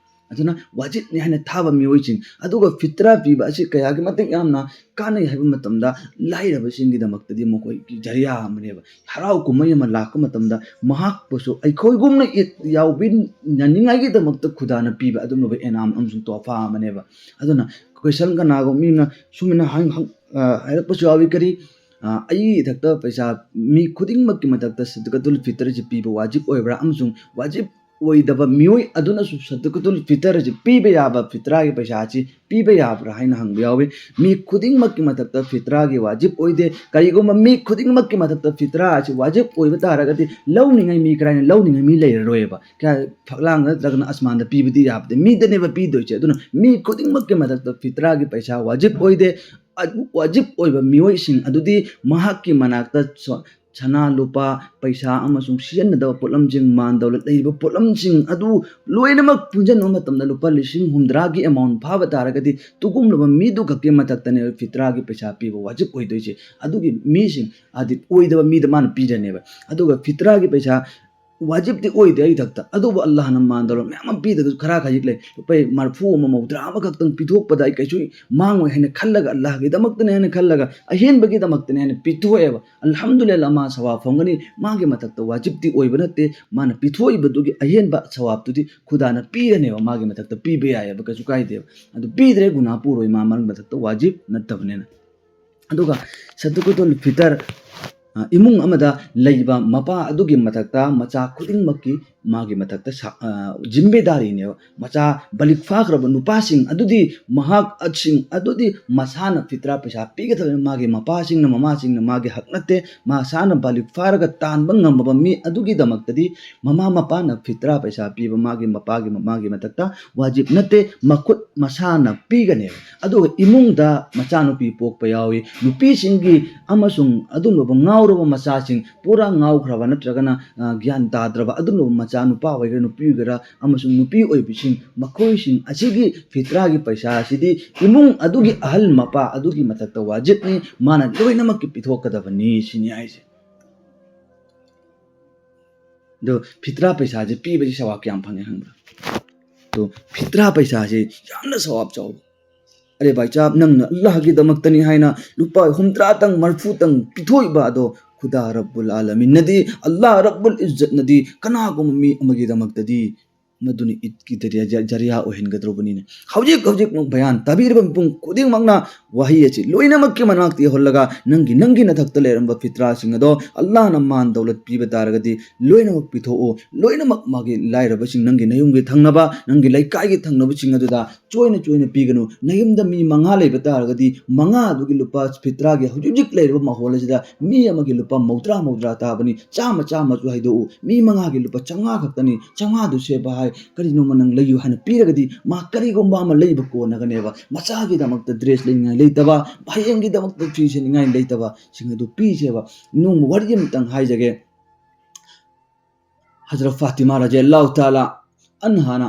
ꯑꯗꯨꯅ ꯋꯥꯖꯤꯕꯅꯤ ꯍꯥꯏꯅ ꯊꯥꯕ ꯃꯤꯑꯣꯏꯁꯤꯡ, ꯑꯗꯨꯒ ꯐꯤꯇ꯭ꯔꯥ ꯄꯤꯕ ꯑꯁꯤ ꯀꯌꯥꯒꯤ ꯃꯇꯤꯛ ꯌꯥꯝꯅ ꯀꯥꯟꯅꯩ ꯍꯥꯏꯕ ꯃꯇꯝꯗ, ꯂꯥꯏꯔꯕꯁꯤꯡꯒꯤꯗꯃꯛꯇꯗꯤ ꯃꯈꯣꯏꯒꯤ ꯖꯔꯤꯌꯥ ꯑꯃꯅꯦꯕ꯫ ꯍꯔꯥꯎ ꯀꯨꯝꯍꯩ ꯑꯃ ꯂꯥꯛꯄ ꯃꯇꯝꯗ ꯃꯍꯥꯛꯄꯨꯁꯨ ꯑꯩꯈꯣꯏꯒꯨꯝꯅ ꯏꯗ ꯌꯥꯎꯕꯤꯅꯅꯤꯡꯉꯥꯏꯒꯤꯗꯃꯛꯇ ꯈꯨꯗꯥꯅ ꯄꯤꯕ ꯑꯗꯨꯒꯨꯝꯂꯕ ꯏꯅꯥꯝ ꯑꯃꯁꯨꯡ ꯇꯣꯍꯐꯥ ꯑꯃꯅꯦꯕ꯫ ꯑꯗꯨꯅ ꯀꯣꯏꯁꯟ ꯀꯅꯥꯒꯨꯝꯕ ꯃꯤꯅ ꯁꯨꯃꯥꯏꯅ ꯍꯪ-, ꯍꯪ-, ꯑ, ꯍꯥꯏꯔꯛꯄꯁꯨ ꯌꯥꯎꯏ, ꯀꯔꯤ, ꯑ, ꯑꯩꯒꯤ ꯏꯊꯛꯇ ꯄꯩꯁꯥ, ꯃꯤ ꯈꯨꯗꯤꯡꯃꯛꯀꯤ ꯃꯊꯛꯇ ꯁꯗꯀꯇꯨꯜ ꯐꯤꯇꯔꯁꯤ ꯄꯤꯕ ꯋꯥꯖꯤꯕ ꯑꯣꯏꯕ꯭ꯔꯥ? ꯑꯃꯁꯨꯡ ꯋꯥꯖꯤꯕ ꯑꯣꯏꯗꯕ ꯃꯤꯑꯣꯏ ꯑꯗꯨꯅꯁꯨ ꯁꯗꯀꯇꯨꯜ ꯐꯤꯇꯔ ꯑꯁꯤ ꯄꯤꯕ ꯌꯥꯕ, ꯐꯤꯇ꯭ꯔꯥꯒꯤ ꯄꯩꯁꯥ ꯑꯁꯤ ꯄꯤꯕ ꯌꯥꯕ꯭ꯔꯥ ꯍꯥꯏꯅ ꯍꯪꯕ ꯌꯥꯎꯏ꯫ ꯃꯤ ꯈꯨꯗꯤꯡꯃꯛꯀꯤ ꯃꯊꯛꯇ ꯐꯤꯇ꯭ꯔꯥꯒꯤ ꯋꯥꯖꯤꯕ ꯑꯣꯏꯗꯦ꯫ ꯀꯔꯤꯒꯨꯝꯕ ꯃꯤ ꯈꯨꯗꯤꯡꯃꯛꯀꯤ ꯃꯊꯛꯇ ꯐꯤꯇ꯭ꯔꯥ ꯑꯁꯤ ꯋꯥꯖꯤꯕ ꯑꯣꯏꯕ ꯇꯥꯔꯒꯗꯤ ꯂꯧꯅꯤꯡꯉꯥꯏ ꯃꯤ ꯀꯔꯥꯏꯅ ꯂꯧꯅꯤꯡꯉꯥꯏ ꯃꯤ ꯂꯩꯔꯔꯣꯏꯕ꯫ ꯀꯌꯥ ꯐꯛꯂꯥꯡꯗ ꯅꯠꯇ꯭ꯔꯒꯅ ꯑꯁꯃꯥꯟꯗ ꯄꯤꯕꯗꯤ ꯌꯥꯕꯗꯤ ꯃꯤꯗꯅꯦꯕ ꯄꯤꯗꯣꯏꯁꯦ꯫ ꯑꯗꯨꯅ ꯃꯤ ꯈꯨꯗꯤꯡꯃꯛꯀꯤ ꯃꯊꯛꯇ ꯐꯤꯇ꯭ꯔꯥꯒꯤ ꯄꯩꯁꯥ ꯋꯥꯖꯤꯕ ꯑꯣꯏꯗꯦ꯫ ꯑꯗꯨ ꯋꯥꯖꯤꯕ ꯑꯣꯏꯕ ꯃꯤꯑꯣꯏꯁꯤꯡ ꯑꯗꯨꯗꯤ ꯃꯍꯥꯛꯀꯤ ꯃꯅꯥꯛꯇ ꯁꯣ-, ꯁꯅꯥ ꯂꯨꯄꯥ, ꯄꯩꯁꯥ ꯑꯃꯁꯨꯡ ꯁꯤꯖꯤꯟꯅꯗꯕ ꯄꯣꯠꯂꯝꯁꯤꯡ, ꯃꯥꯟ ꯗꯧꯂꯠ ꯂꯩꯔꯤꯕ ꯄꯣꯠꯂꯝꯁꯤꯡ ꯑꯗꯨ ꯂꯣꯏꯅꯃꯛ ꯄꯨꯟꯁꯤꯟꯕ ꯃꯇꯝꯗ ꯂꯨꯄꯥ ꯂꯤꯁꯤꯡ ꯍꯨꯝꯗ꯭ꯔꯥꯒꯤ ꯑꯦꯃꯥꯎꯟ ꯐꯥꯕ ꯇꯥꯔꯒꯗꯤ ꯇꯨꯒꯨꯝꯂꯕ ꯃꯤꯗꯨ ꯈꯛꯀꯤ ꯃꯊꯛꯇꯅꯦꯕ ꯐꯤꯇ꯭ꯔꯥꯒꯤ ꯄꯩꯁꯥ ꯄꯤꯕ ꯋꯥꯖꯤꯕ ꯑꯣꯏꯗꯣꯏꯁꯦ꯫ ꯑꯗꯨꯒꯤ ꯃꯤꯁꯤꯡ, ꯍꯥꯏꯗꯤ ꯑꯣꯏꯗꯕ ꯃꯤꯗ ꯃꯥꯅ ꯄꯤꯔꯅꯦꯕ꯫ ꯑꯗꯨꯒ ꯐꯤꯇ꯭ꯔꯥꯒꯤ ꯄꯩꯁꯥ ꯋꯥꯖꯤꯕꯇꯤ ꯑꯣꯏꯗꯦ ꯑꯩ ꯏꯊꯛꯇ, ꯑꯗꯨꯕꯨ ꯑꯜꯂꯥꯍꯅ ꯃꯥꯟ ꯗꯧꯂꯠ ꯃꯌꯥꯝ ꯑꯃ ꯄꯤꯗ꯭ꯔꯒꯁꯨ ꯈꯔ ꯈꯖꯤꯛ ꯂꯩ, ꯂꯨꯄꯥ ꯃꯔꯐꯨ ꯑꯃ, ꯃꯧꯗ꯭ꯔꯥ ꯑꯃꯈꯛꯇꯪ ꯄꯤꯊꯣꯛꯄꯗ ꯑꯩ ꯀꯩꯁꯨ ꯃꯥꯡꯉꯣꯏ ꯍꯥꯏꯅ ꯈꯜꯂꯒ, ꯑꯜꯂꯥꯍꯒꯤꯗꯃꯛꯇꯅꯦ ꯍꯥꯏꯅ ꯈꯜꯂꯒ, ꯑꯍꯦꯟꯕꯒꯤꯗꯃꯛꯇꯅꯦ ꯍꯥꯏꯅ ꯄꯤꯊꯣꯛꯑꯦꯕ꯫ ꯑꯜꯍꯝꯗꯨꯂꯤꯜꯂꯥꯍ, ꯃꯥ ꯁꯋꯥꯕ ꯐꯪꯒꯅꯤ꯫ ꯃꯥꯒꯤ ꯃꯊꯛꯇ ꯋꯥꯖꯤꯕꯇꯤ ꯑꯣꯏꯕ ꯅꯠꯇꯦ꯫ ꯃꯥꯅ ꯄꯤꯊꯣꯛꯏꯕꯗꯨꯒꯤ ꯑꯍꯦꯟꯕ ꯁꯋꯥꯕꯇꯨꯗꯤ ꯈꯨꯗꯥꯅ ꯄꯤꯔꯅꯦꯕ꯫ ꯃꯥꯒꯤ ꯃꯊꯛꯇ ꯄꯤꯕ ꯌꯥꯏꯑꯕ, ꯀꯩꯁꯨ ꯀꯥꯏꯗꯦꯕ꯫ ꯑꯗꯨ ꯄꯤꯗ꯭ꯔꯦ, ꯒꯨꯅꯥ ꯄꯨꯔꯣꯏ, ꯃꯥ ꯃꯔꯝ ꯃꯊꯛꯇ ꯋꯥꯖꯤꯕ ꯅꯠꯇꯕꯅꯤꯅ꯫ ꯑꯗꯨꯒ ꯁꯗꯀꯇꯨꯜ ꯐꯤꯇꯔ, ꯑ, ꯏꯃꯨꯡ ꯑꯃꯗ ꯂꯩꯕ ꯃꯄꯥ ꯑꯗꯨꯒꯤ ꯃꯊꯛꯇ ꯃꯆꯥ ꯈꯨꯗꯤꯡꯃꯛꯀꯤ ꯃꯥꯒꯤ ꯃꯊꯛꯇ ꯁꯥ-, ꯑ, ꯖꯤꯝꯃꯦꯗꯥꯔꯤꯅꯦꯕ꯫ ꯃꯆꯥ ꯕꯥꯂꯤꯒ ꯐꯥꯈ꯭ꯔꯕ ꯅꯨꯄꯥꯁꯤꯡ ꯑꯗꯨꯗꯤ, ꯃꯍꯥꯛꯁꯤꯡ ꯑꯗꯨꯗꯤ ꯃꯁꯥꯅ ꯐꯤꯇ꯭ꯔꯥ ꯄꯩꯁꯥ ꯄꯤꯒꯗꯕꯅꯤ꯫ ꯃꯥꯒꯤ ꯃꯄꯥꯁꯤꯡꯅ, ꯃꯃꯥꯁꯤꯡꯅ ꯃꯥꯒꯤ ꯍꯛ ꯅꯠꯇꯦ꯫ ꯃꯁꯥꯅ ꯕꯥꯂꯤꯒ ꯐꯥꯔꯒ ꯇꯥꯟꯕ ꯉꯝꯃꯕ ꯃꯤ ꯑꯗꯨꯒꯤꯗꯃꯛꯇꯗꯤ ꯃꯃꯥ ꯃꯄꯥꯅ ꯐꯤꯇ꯭ꯔꯥ ꯄꯩꯁꯥ ꯄꯤꯕ ꯃꯥꯒꯤ ꯃꯄꯥꯒꯤ, ꯃꯃꯥꯒꯤ ꯃꯊꯛꯇ ꯋꯥꯖꯤꯕ ꯅꯠꯇꯦ꯫ ꯃꯈꯨꯠ ꯃꯁꯥꯅ ꯄꯤꯒꯅꯦꯕ꯫ ꯑꯗꯨꯒ ꯏꯃꯨꯡꯗ ꯃꯆꯥꯅꯨꯄꯤ ꯄꯣꯛꯄ ꯌꯥꯎꯏ꯫ ꯅꯨꯄꯤꯁꯤꯡꯒꯤ ꯑꯃꯁꯨꯡ ꯑꯗꯨꯒꯨꯝꯂꯕ ꯉꯥꯎꯔꯕ ꯃꯆꯥꯁꯤꯡ, ꯄꯨꯔꯥ ꯉꯥꯎꯈ꯭ꯔꯕ ꯅꯠꯇ꯭ꯔꯒꯅ, ꯑ, ꯒ꯭ꯌꯥꯟ ꯇꯥꯗ꯭ꯔꯕ ꯑꯗꯨꯒꯨꯝꯂꯕ ꯃꯆꯥ, ꯅꯨꯄꯥ ꯑꯣꯏꯒꯦꯔꯥ ꯅꯨꯄꯤ ꯑꯣꯏꯒꯦꯔꯥ, ꯑꯃꯁꯨꯡ ꯅꯨꯄꯤ ꯑꯣꯏꯕꯤꯁꯤꯡ, ꯃꯈꯣꯏꯁꯤꯡ ꯑꯁꯤꯒꯤ ꯐꯤꯇ꯭ꯔꯥꯒꯤ ꯄꯩꯁꯥ ꯑꯁꯤꯗꯤ ꯏꯃꯨꯡ ꯑꯗꯨꯒꯤ ꯑꯍꯜ ꯃꯄꯥ ꯑꯗꯨꯒꯤ ꯃꯊꯛꯇ ꯋꯥꯖꯤꯕꯅꯤ, ꯃꯥꯅ ꯂꯣꯏꯅꯃꯛꯀꯤ ꯄꯤꯊꯣꯛꯀꯗꯕꯅꯤ ꯁꯤꯅꯤ ꯍꯥꯏꯁꯦ꯫ ꯑꯗꯣ ꯐꯤꯇ꯭ꯔꯥ ꯄꯩꯁꯥꯁꯦ ꯄꯤꯕꯁꯤ ꯁꯋꯥꯕ ꯀꯌꯥꯝ ꯐꯪꯉꯦ ꯈꯪꯕ꯭ꯔꯥ? ꯑꯗꯣ ꯐꯤꯇ꯭ꯔꯥ ꯄꯩꯁꯥꯁꯦ ꯌꯥꯝꯅ ꯁꯋꯥꯕ ꯆꯥꯎꯕ꯫ ꯑꯔꯦ ꯚꯥꯏ ꯆꯥꯕ, ꯅꯪꯅ ꯑꯜꯂꯥꯍꯒꯤꯗꯃꯛꯇꯅꯤ ꯍꯥꯏꯅ ꯂꯨꯄꯥ ꯍꯨꯝꯗ꯭ꯔꯥꯇꯪ, ꯃꯔꯐꯨꯇꯪ ꯄꯤꯊꯣꯛꯏꯕ ꯑꯗꯣ, ꯈꯨꯗꯥ ꯔꯕꯨꯜ ꯑꯥꯂꯃꯤꯟꯅꯗꯤ, ꯑꯜꯂꯥꯍ ꯔꯕꯨꯜ ꯏꯖꯠꯅꯗꯤ ꯀꯅꯥꯒꯨꯝꯕ ꯃꯤ ꯑꯃꯒꯤꯗꯃꯛꯇꯗꯤ ꯃꯗꯨꯅ ꯏꯗꯀꯤ ꯖꯔꯤꯌꯥ, ꯖꯔꯤꯌꯥ ꯑꯣꯏꯍꯟꯒꯗꯧꯔꯕꯅꯤꯅꯦ꯫ ꯍꯧꯖꯤꯛ ꯍꯧꯖꯤꯛꯃꯛ ꯕꯌꯥꯟ ꯇꯥꯕꯤꯔꯤꯕ ꯃꯤꯄꯨꯝ ꯈꯨꯗꯤꯡꯃꯛꯅ ꯋꯥꯍꯩ ꯑꯁꯤ ꯂꯣꯏꯅꯃꯛꯀꯤ ꯃꯅꯥꯛꯇ ꯌꯧꯍꯜꯂꯒ, ꯅꯪꯒꯤ, ꯅꯪꯒꯤ ꯅꯊꯛꯇ ꯂꯩꯔꯝꯕ ꯐꯤꯇ꯭ꯔꯥꯁꯤꯡ ꯑꯗꯣ ꯑꯜꯂꯥꯍꯅ ꯃꯥꯟ ꯗꯧꯂꯠ ꯄꯤꯕ ꯇꯥꯔꯒꯗꯤ ꯂꯣꯏꯅꯃꯛ ꯄꯤꯊꯣꯛꯎ꯫ ꯂꯣꯏꯅꯃꯛ ꯃꯥꯒꯤ ꯂꯥꯏꯔꯕꯁꯤꯡ, ꯅꯪꯒꯤ ꯅꯌꯨꯝꯒꯤ ꯊꯪꯅꯕ, ꯅꯪꯒꯤ ꯂꯩꯀꯥꯏꯒꯤ ꯊꯪꯅꯕꯁꯤꯡ ꯑꯗꯨꯗ ꯆꯣꯏꯅ ꯆꯣꯏꯅ ꯄꯤꯒꯅꯨ꯫ ꯅꯌꯨꯝꯗ ꯃꯤ ꯃꯉꯥ ꯂꯩꯕ ꯇꯥꯔꯒꯗꯤ ꯃꯉꯥ ꯑꯗꯨꯒꯤ ꯂꯨꯄꯥ ꯐꯤꯇ꯭ꯔꯥꯒꯤ ꯍꯧꯖꯤꯛ ꯍꯧꯖꯤꯛ ꯂꯩꯔꯤꯕ ꯃꯥꯍꯣꯜ ꯑꯁꯤꯗ ꯃꯤ ꯑꯃꯒꯤ ꯂꯨꯄꯥ ꯃꯧꯗ꯭ꯔꯥ, ꯃꯧꯗ꯭ꯔꯥ ꯇꯥꯕꯅꯤ꯫ ꯆꯥꯝꯃ, ꯆꯥꯝꯃꯁꯨ ꯍꯥꯏꯗꯣꯛꯎ꯫ ꯃꯤ ꯃꯉꯥꯒꯤ ꯂꯨꯄꯥ ꯆꯥꯝꯃꯉꯥ ꯈꯛꯇꯅꯤ꯫ ꯆꯥꯝꯃꯉꯥꯗꯨ ꯁꯦꯕ ꯍꯥꯏ, ꯀꯔꯤꯅꯣꯃ ꯅꯪ ꯂꯩꯌꯨ ꯍꯥꯏꯅ ꯄꯤꯔꯒꯗꯤ ꯃꯥ ꯀꯔꯤꯒꯨꯝꯕ ꯑꯃ ꯂꯩꯕ ꯀꯣꯟꯅꯒꯅꯦꯕ꯫ ꯃꯆꯥꯒꯤꯗꯃꯛꯇ ꯗ꯭ꯔꯦꯁ ꯂꯩꯅꯤꯡꯉꯥꯏ ꯂꯩꯇꯕ, ꯍꯌꯦꯡꯒꯤꯗꯃꯛꯇ ꯐꯤ ꯁꯦꯠꯅꯤꯡꯉꯥꯏ ꯂꯩꯇꯕ, ꯁꯤꯡ ꯑꯗꯨ ꯄꯤꯁꯦꯕ꯫ ꯅꯣꯡꯃ ꯋꯥꯔꯤ ꯑꯃꯇꯪ ꯍꯥꯏꯖꯒꯦ꯫ ꯍꯖꯔꯠ ꯐꯥꯇꯤꯃꯥ ꯔꯖꯤꯌꯜꯂꯥꯍꯨ ꯇꯥꯂꯥ ꯑꯟꯍꯥꯅ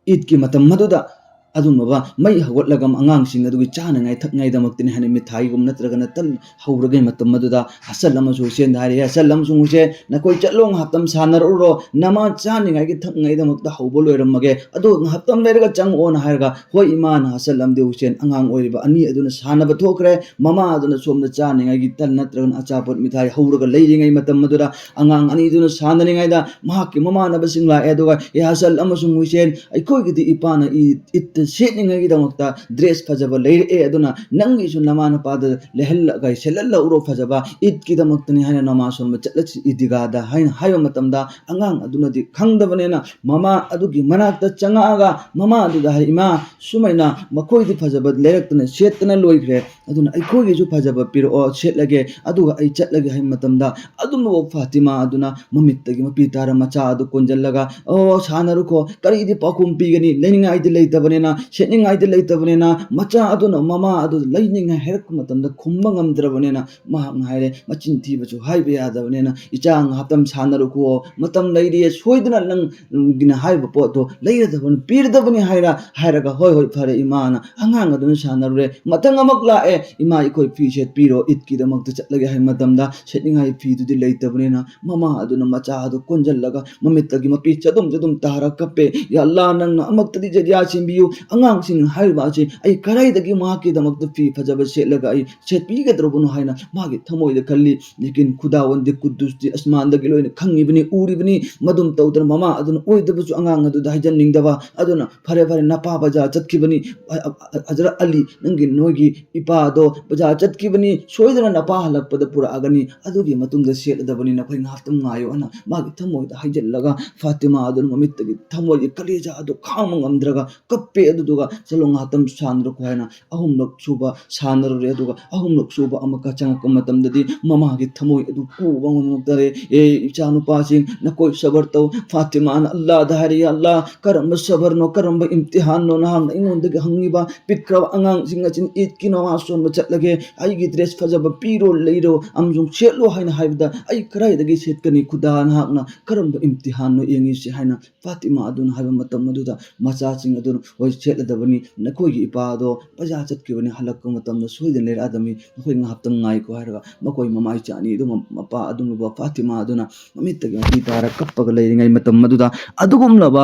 ꯏꯗꯀꯤ ꯃꯇꯝ ꯑꯗꯨꯗ ꯑꯗꯨꯒꯨꯝꯂꯕ ꯃꯩ ꯍꯧꯒꯠꯂꯒ ꯑꯉꯥꯡꯁꯤꯡ ꯑꯗꯨꯒꯤ ꯆꯥꯅꯉꯥꯏ ꯊꯛꯅꯉꯥꯏꯗꯃꯛꯇꯅꯤ ꯍꯥꯏꯅ ꯃꯤꯊꯥꯏꯒꯨꯝ ꯅꯠꯇ꯭ꯔꯒꯅ ꯇꯟ ꯍꯧꯔꯒ ꯃꯇꯝ ꯑꯗꯨꯗ ꯍꯁꯟ ꯑꯃꯁꯨꯡ ꯍꯨꯁꯦꯟꯗ ꯍꯥꯏꯔꯦ, "ꯍꯁꯟ ꯑꯃꯁꯨꯡ ꯍꯨꯁꯦꯟ, ꯅꯈꯣꯏ ꯆꯠꯂꯣ, ꯉꯥꯏꯍꯥꯛꯇꯪ ꯁꯥꯟꯅꯔꯛꯎꯔꯣ, ꯅꯃꯥ ꯆꯥꯅꯤꯡꯉꯥꯏꯒꯤ ꯊꯛꯅꯤꯡꯉꯥꯏꯗꯃꯛꯇ ꯍꯧꯕ ꯂꯣꯏꯔꯝꯃꯒꯦ, ꯑꯗꯨ ꯉꯥꯏꯍꯥꯛꯇꯪ ꯂꯩꯔꯒ ꯆꯪꯉꯛꯑꯣꯅ" ꯍꯥꯏꯔꯒ, ꯍꯣꯏ, ꯏꯃꯥꯅ ꯍꯁꯟ ꯑꯃꯗꯤ ꯍꯨꯁꯦꯟ ꯑꯉꯥꯡ ꯑꯣꯏꯔꯤꯕ ꯑꯅꯤ ꯑꯗꯨꯅ ꯁꯥꯟꯅꯕ ꯊꯣꯛꯈ꯭ꯔꯦ꯫ ꯃꯃꯥ ꯑꯗꯨꯅ ꯁꯣꯝꯗ ꯆꯥꯅꯤꯡꯉꯥꯏꯒꯤ ꯇꯟ ꯅꯠꯇ꯭ꯔꯒꯅ ꯑꯆꯥꯄꯣꯠ ꯃꯤꯊꯥꯏ ꯍꯧꯔꯒ ꯂꯩꯔꯤꯉꯩ ꯃꯇꯝ ꯑꯗꯨꯗ ꯑꯉꯥꯡ ꯑꯅꯤꯗꯨꯅ ꯁꯥꯟꯅꯔꯤꯉꯩꯗ ꯃꯍꯥꯛꯀꯤ ꯃꯃꯥꯟꯅꯕꯁꯤꯡ ꯂꯥꯛꯑꯦ, ꯑꯗꯨꯒ, "ꯑꯦ ꯍꯁꯟ ꯑꯃꯁꯨꯡ ꯍꯨꯁꯦꯟ, ꯑꯩꯈꯣꯏꯒꯤꯗꯤ ꯏꯄꯥꯅ ꯏ-, ꯏꯗꯇ ꯁꯦꯠꯅꯤꯡꯉꯥꯏꯒꯤꯗꯃꯛꯇ ꯗ꯭ꯔꯦꯁ ꯐꯖꯕ ꯂꯩꯔꯛꯑꯦ, ꯑꯗꯨꯅ ꯅꯪꯒꯤꯁꯨ ꯅꯃꯥ ꯅꯄꯥꯗ ꯂꯩꯍꯜꯂꯒ ꯁꯦꯠꯍꯜꯂꯛꯎꯔꯣ ꯐꯖꯕ, ꯏꯗꯀꯤꯗꯃꯛꯇꯅꯤ ꯍꯥꯏꯅ ꯅꯃꯥꯖ ꯁꯣꯟꯕ ꯆꯠꯂꯁꯤ ꯏꯗꯤꯒꯥꯗ ꯍꯥꯏꯅ ꯍꯥꯏꯕ ꯃꯇꯝꯗ, ꯑꯉꯥꯡ ꯑꯗꯨꯅꯗꯤ ꯈꯪꯗꯕꯅꯤꯅ ꯃꯃꯥ ꯑꯗꯨꯒꯤ ꯃꯅꯥꯛꯇ ꯆꯪꯉꯛꯑꯒ ꯃꯃꯥ ꯑꯗꯨꯗ ꯍꯥꯏ, "ꯏꯃꯥ, ꯁꯨꯃꯥꯏꯅ ꯃꯈꯣꯏꯗꯤ ꯐꯖꯕ ꯂꯩꯔꯛꯇꯅ ꯁꯦꯠꯇꯅ ꯂꯣꯏꯈ꯭ꯔꯦ, ꯑꯗꯨꯅ ꯑꯩꯈꯣꯏꯒꯤꯁꯨ ꯐꯖꯕ ꯄꯤꯔꯛꯑꯣ, ꯁꯦꯠꯂꯒꯦ, ꯑꯗꯨꯒ ꯑꯩ ꯆꯠꯂꯒꯦ" ꯍꯥꯏꯕ ꯃꯇꯝꯗ, ꯑꯗꯨꯝꯕ ꯐꯥꯇꯤꯃꯥ ꯑꯗꯨꯅ ꯃꯃꯤꯠꯇꯒꯤ ꯃꯄꯤ ꯇꯥꯔ ꯃꯆꯥ ꯑꯗꯨ ꯀꯣꯟꯁꯤꯜꯂꯒ, "ꯑꯣ, ꯁꯥꯟꯅꯔꯨꯈꯣ, ꯀꯔꯤꯗꯤ ꯄꯥꯎꯈꯨꯝ ꯄꯤꯒꯅꯤ? ꯂꯩꯅꯤꯡꯉꯥꯏꯗꯤ ꯂꯩꯇꯕꯅꯤꯅ, ꯁꯦꯠꯅꯤꯡꯉꯥꯏꯗꯤ ꯂꯩꯇꯕꯅꯤꯅ", ꯃꯆꯥ ꯑꯗꯨꯅ ꯃꯃꯥ ꯑꯗꯨ ꯂꯩꯅꯤꯡꯉꯥꯏ ꯍꯥꯏꯔꯛꯄ ꯃꯇꯝꯗ ꯈꯨꯝꯕ ꯉꯝꯗ꯭ꯔꯕꯅꯤꯅ, ꯃꯍꯥꯛꯅ ꯍꯥꯏꯔꯦ, ꯃꯆꯤꯟ ꯊꯤꯕꯁꯨ ꯍꯥꯏꯕ ꯌꯥꯗꯕꯅꯤꯅ, "ꯏꯆꯥ, ꯉꯥꯏꯍꯥꯛꯇꯪ ꯁꯥꯟꯅꯔꯨꯈꯣ, ꯃꯇꯝ ꯂꯩꯔꯤꯌꯦ, ꯁꯣꯏꯗꯅ ꯅꯪꯒꯤꯅ ꯍꯥꯏꯔꯤꯕ ꯄꯣꯠꯇꯣ ꯂꯩꯔꯗꯕꯅꯤ, ꯄꯤꯔꯗꯕꯅꯤ" ꯍꯥꯏꯔ, ꯍꯥꯏꯔꯒ, "ꯍꯣꯏ, ꯍꯣꯏ, ꯐꯔꯦ ꯏꯃꯥꯅ", ꯑꯉꯥꯡ ꯑꯗꯨꯅ ꯁꯥꯟꯅꯔꯨꯔꯦ꯫ ꯃꯊꯪ ꯑꯃꯨꯛ ꯂꯥꯛꯑꯦ, "ꯏꯃꯥ, ꯑꯩꯈꯣꯏ ꯐꯤ ꯁꯦꯠꯄꯤꯔꯣ, ꯏꯗꯀꯤꯗꯃꯛꯇ ꯆꯠꯂꯒꯦ" ꯍꯥꯏꯕ ꯃꯇꯝꯗ, ꯁꯦꯠꯅꯤꯡꯉꯥꯏ ꯐꯤꯗꯨꯗꯤ ꯂꯩꯇꯕꯅꯤꯅ, ꯃꯃꯥ ꯑꯗꯨꯅ ꯃꯆꯥ ꯑꯗꯨ ꯀꯣꯟꯁꯤꯜꯂꯒ ꯃꯃꯤꯠꯇꯒꯤ ꯃꯄꯤ ꯆꯗꯨꯝ ꯆꯗꯨꯝ ꯇꯥꯔ ꯀꯞꯄꯦ꯫ "ꯌꯥ ꯑꯜꯂꯥ, ꯅꯪꯅ ꯑꯃꯨꯛꯇꯗꯤ ꯖꯔꯤꯌꯥ ꯁꯦꯝꯕꯤꯌꯨ, ꯑꯉꯥꯡꯁꯤꯡꯅ ꯍꯥꯏꯔꯤꯕ ꯑꯁꯤ ꯑꯩ ꯀꯗꯥꯏꯗꯒꯤ ꯃꯍꯥꯛꯀꯤꯗꯃꯛꯇ ꯐꯤ ꯐꯖꯕ ꯁꯦꯠꯂꯒ ꯑꯩ ꯁꯦꯠꯄꯤꯒꯗꯧꯔꯕꯅꯣ?" ꯍꯥꯏꯅ ꯃꯥꯒꯤ ꯊꯃꯣꯏꯗ ꯈꯜꯂꯤ꯫ ꯂꯦꯀꯤꯟ ꯈꯨꯗꯥꯋꯟꯗꯤ ꯀꯨꯗꯨꯁꯇꯤ ꯑꯁꯃꯥꯟꯗꯒꯤ ꯂꯣꯏꯅ ꯈꯪꯉꯤꯕꯅꯤ, ꯎꯔꯤꯕꯅꯤ꯫ ꯃꯗꯨꯝ ꯇꯧꯗꯅ ꯃꯃꯥ ꯑꯗꯨꯅ ꯑꯣꯏꯗꯕꯁꯨ ꯑꯉꯥꯡ ꯑꯗꯨꯗ ꯍꯥꯏꯖꯅꯤꯡꯗꯕ ꯑꯗꯨꯅ, "ꯐꯔꯦ, ꯐꯔꯦ, ꯅꯄꯥ ꯕꯖꯥꯔ ꯆꯠꯈꯤꯕꯅꯤ, ꯑ, ꯑ, ꯍꯖꯔꯠ ꯑꯂꯤ, ꯅꯪꯒꯤ, ꯅꯣꯏꯒꯤ ꯏꯄꯥꯗꯣ ꯕꯖꯥꯔ ꯆꯠꯈꯤꯕꯅꯤ, ꯁꯣꯏꯗꯅ ꯅꯄꯥ ꯍꯜꯂꯛꯄꯗ ꯄꯨꯔꯛꯑꯒꯅꯤ, ꯑꯗꯨꯒꯤ ꯃꯇꯨꯡꯗ ꯁꯦꯠꯂꯗꯕꯅꯤ, ꯅꯈꯣꯏ ꯉꯥꯏꯍꯥꯛꯇꯪ ꯉꯥꯏꯌꯣ" ꯍꯥꯏꯅ ꯃꯥꯒꯤ ꯊꯃꯣꯏꯗ ꯍꯥꯏꯖꯤꯜꯂꯒ, ꯐꯥꯇꯤꯃꯥ ꯑꯗꯨꯅ ꯃꯃꯤꯠꯇꯒꯤ ꯊꯃꯣꯏꯒꯤ ꯀꯂꯦꯖꯥ ꯑꯗꯨ ꯈꯥꯡꯕ ꯉꯝꯗ꯭ꯔꯒ ꯀꯞꯄꯦ꯫ ꯑꯗꯨꯗꯨꯒ, "ꯆꯠꯂꯣ, ꯉꯥꯏꯍꯥꯛꯇꯪ ꯁꯥꯟꯅꯔꯨꯀꯣ" ꯍꯥꯏꯅ ꯑꯍꯨꯝꯂꯛ ꯁꯨꯕ ꯁꯥꯟꯅꯔꯨꯔꯦ꯫ ꯑꯗꯨꯒ ꯑꯍꯨꯝꯂꯛ ꯁꯨꯕ ꯑꯃꯨꯛꯀ ꯆꯪꯉꯛꯄ ꯃꯇꯝꯗꯗꯤ ꯃꯃꯥꯒꯤ ꯊꯃꯣꯏ ꯑꯗꯨ ꯄꯨꯕ ꯉꯝꯃꯛꯇꯔꯦ꯫ "ꯑꯦ ꯏꯆꯥꯅꯨꯄꯥꯁꯤꯡ, ꯅꯈꯣꯏ ꯁꯕꯔ ꯇꯧ꯫" ꯐꯥꯇꯤꯃꯥꯅ ꯑꯜꯂꯥꯗ ꯍꯥꯏꯔꯦ, "ꯌꯥ ꯑꯜꯂꯥ, ꯀꯔꯝꯕ ꯁꯕꯔꯅꯣ, ꯀꯔꯝꯕ ꯏꯝꯇꯤꯍꯥꯟꯅꯣ ꯅꯍꯥꯛꯅ ꯑꯩꯉꯣꯟꯗꯒꯤ ꯍꯪꯉꯤꯕ? ꯄꯤꯛꯈ꯭ꯔꯕ ꯑꯉꯥꯡꯁꯤꯡ ꯑꯁꯤꯅ ꯏꯗꯀꯤ ꯅꯃꯥꯖ ꯁꯣꯟꯕ ꯆꯠꯂꯒꯦ, ꯑꯩꯒꯤ ꯗ꯭ꯔꯦꯁ ꯐꯖꯕ ꯄꯤꯔꯣ, ꯂꯩꯔꯣ, ꯑꯃꯁꯨꯡ ꯁꯦꯠꯂꯣ ꯍꯥꯏꯅ ꯍꯥꯏꯕꯗ ꯑꯩ ꯀꯗꯥꯏꯗꯒꯤ ꯁꯦꯠꯀꯅꯤ? ꯈꯨꯗꯥ, ꯅꯍꯥꯛꯅ ꯀꯔꯝꯕ ꯏꯝꯇꯤꯍꯥꯟꯅꯣ ꯌꯦꯡꯉꯤꯁꯤ?" ꯍꯥꯏꯅ ꯐꯥꯇꯤꯃꯥ ꯑꯗꯨꯅ ꯍꯥꯏꯕ ꯃꯇꯝ ꯑꯗꯨꯗ ꯃꯆꯥꯁꯤꯡ ꯑꯗꯨꯅ, "ꯍꯣꯏ, ꯁꯦꯠꯂꯗꯕꯅꯤ, ꯅꯈꯣꯏꯒꯤ ꯏꯄꯥꯗꯣ ꯕꯖꯥꯔ ꯆꯠꯈꯤꯕꯅꯤ, ꯍꯜꯂꯛꯄ ꯃꯇꯝꯗ ꯁꯣꯏꯗꯅ ꯂꯩꯔꯛꯑꯗꯕꯅꯤ, ꯅꯈꯣꯏ ꯉꯥꯏꯍꯥꯛꯇꯪ ꯉꯥꯏꯀꯣ" ꯍꯥꯏꯔꯒ ꯃꯈꯣꯏ ꯃꯃꯥ ꯏꯆꯥ ꯑꯅꯤ ꯑꯗꯨ ꯃꯄꯥ ꯑꯗꯨꯅꯕꯨ ꯐꯥꯇꯤꯃꯥ ꯑꯗꯨꯅ ꯃꯃꯤꯠꯇꯒꯤ ꯃꯄꯤ ꯇꯥꯔ ꯀꯞꯄꯒ ꯂꯩꯔꯤꯉꯩ ꯃꯇꯝ ꯑꯗꯨꯗ ꯑꯗꯨꯒꯨꯝꯂꯕ,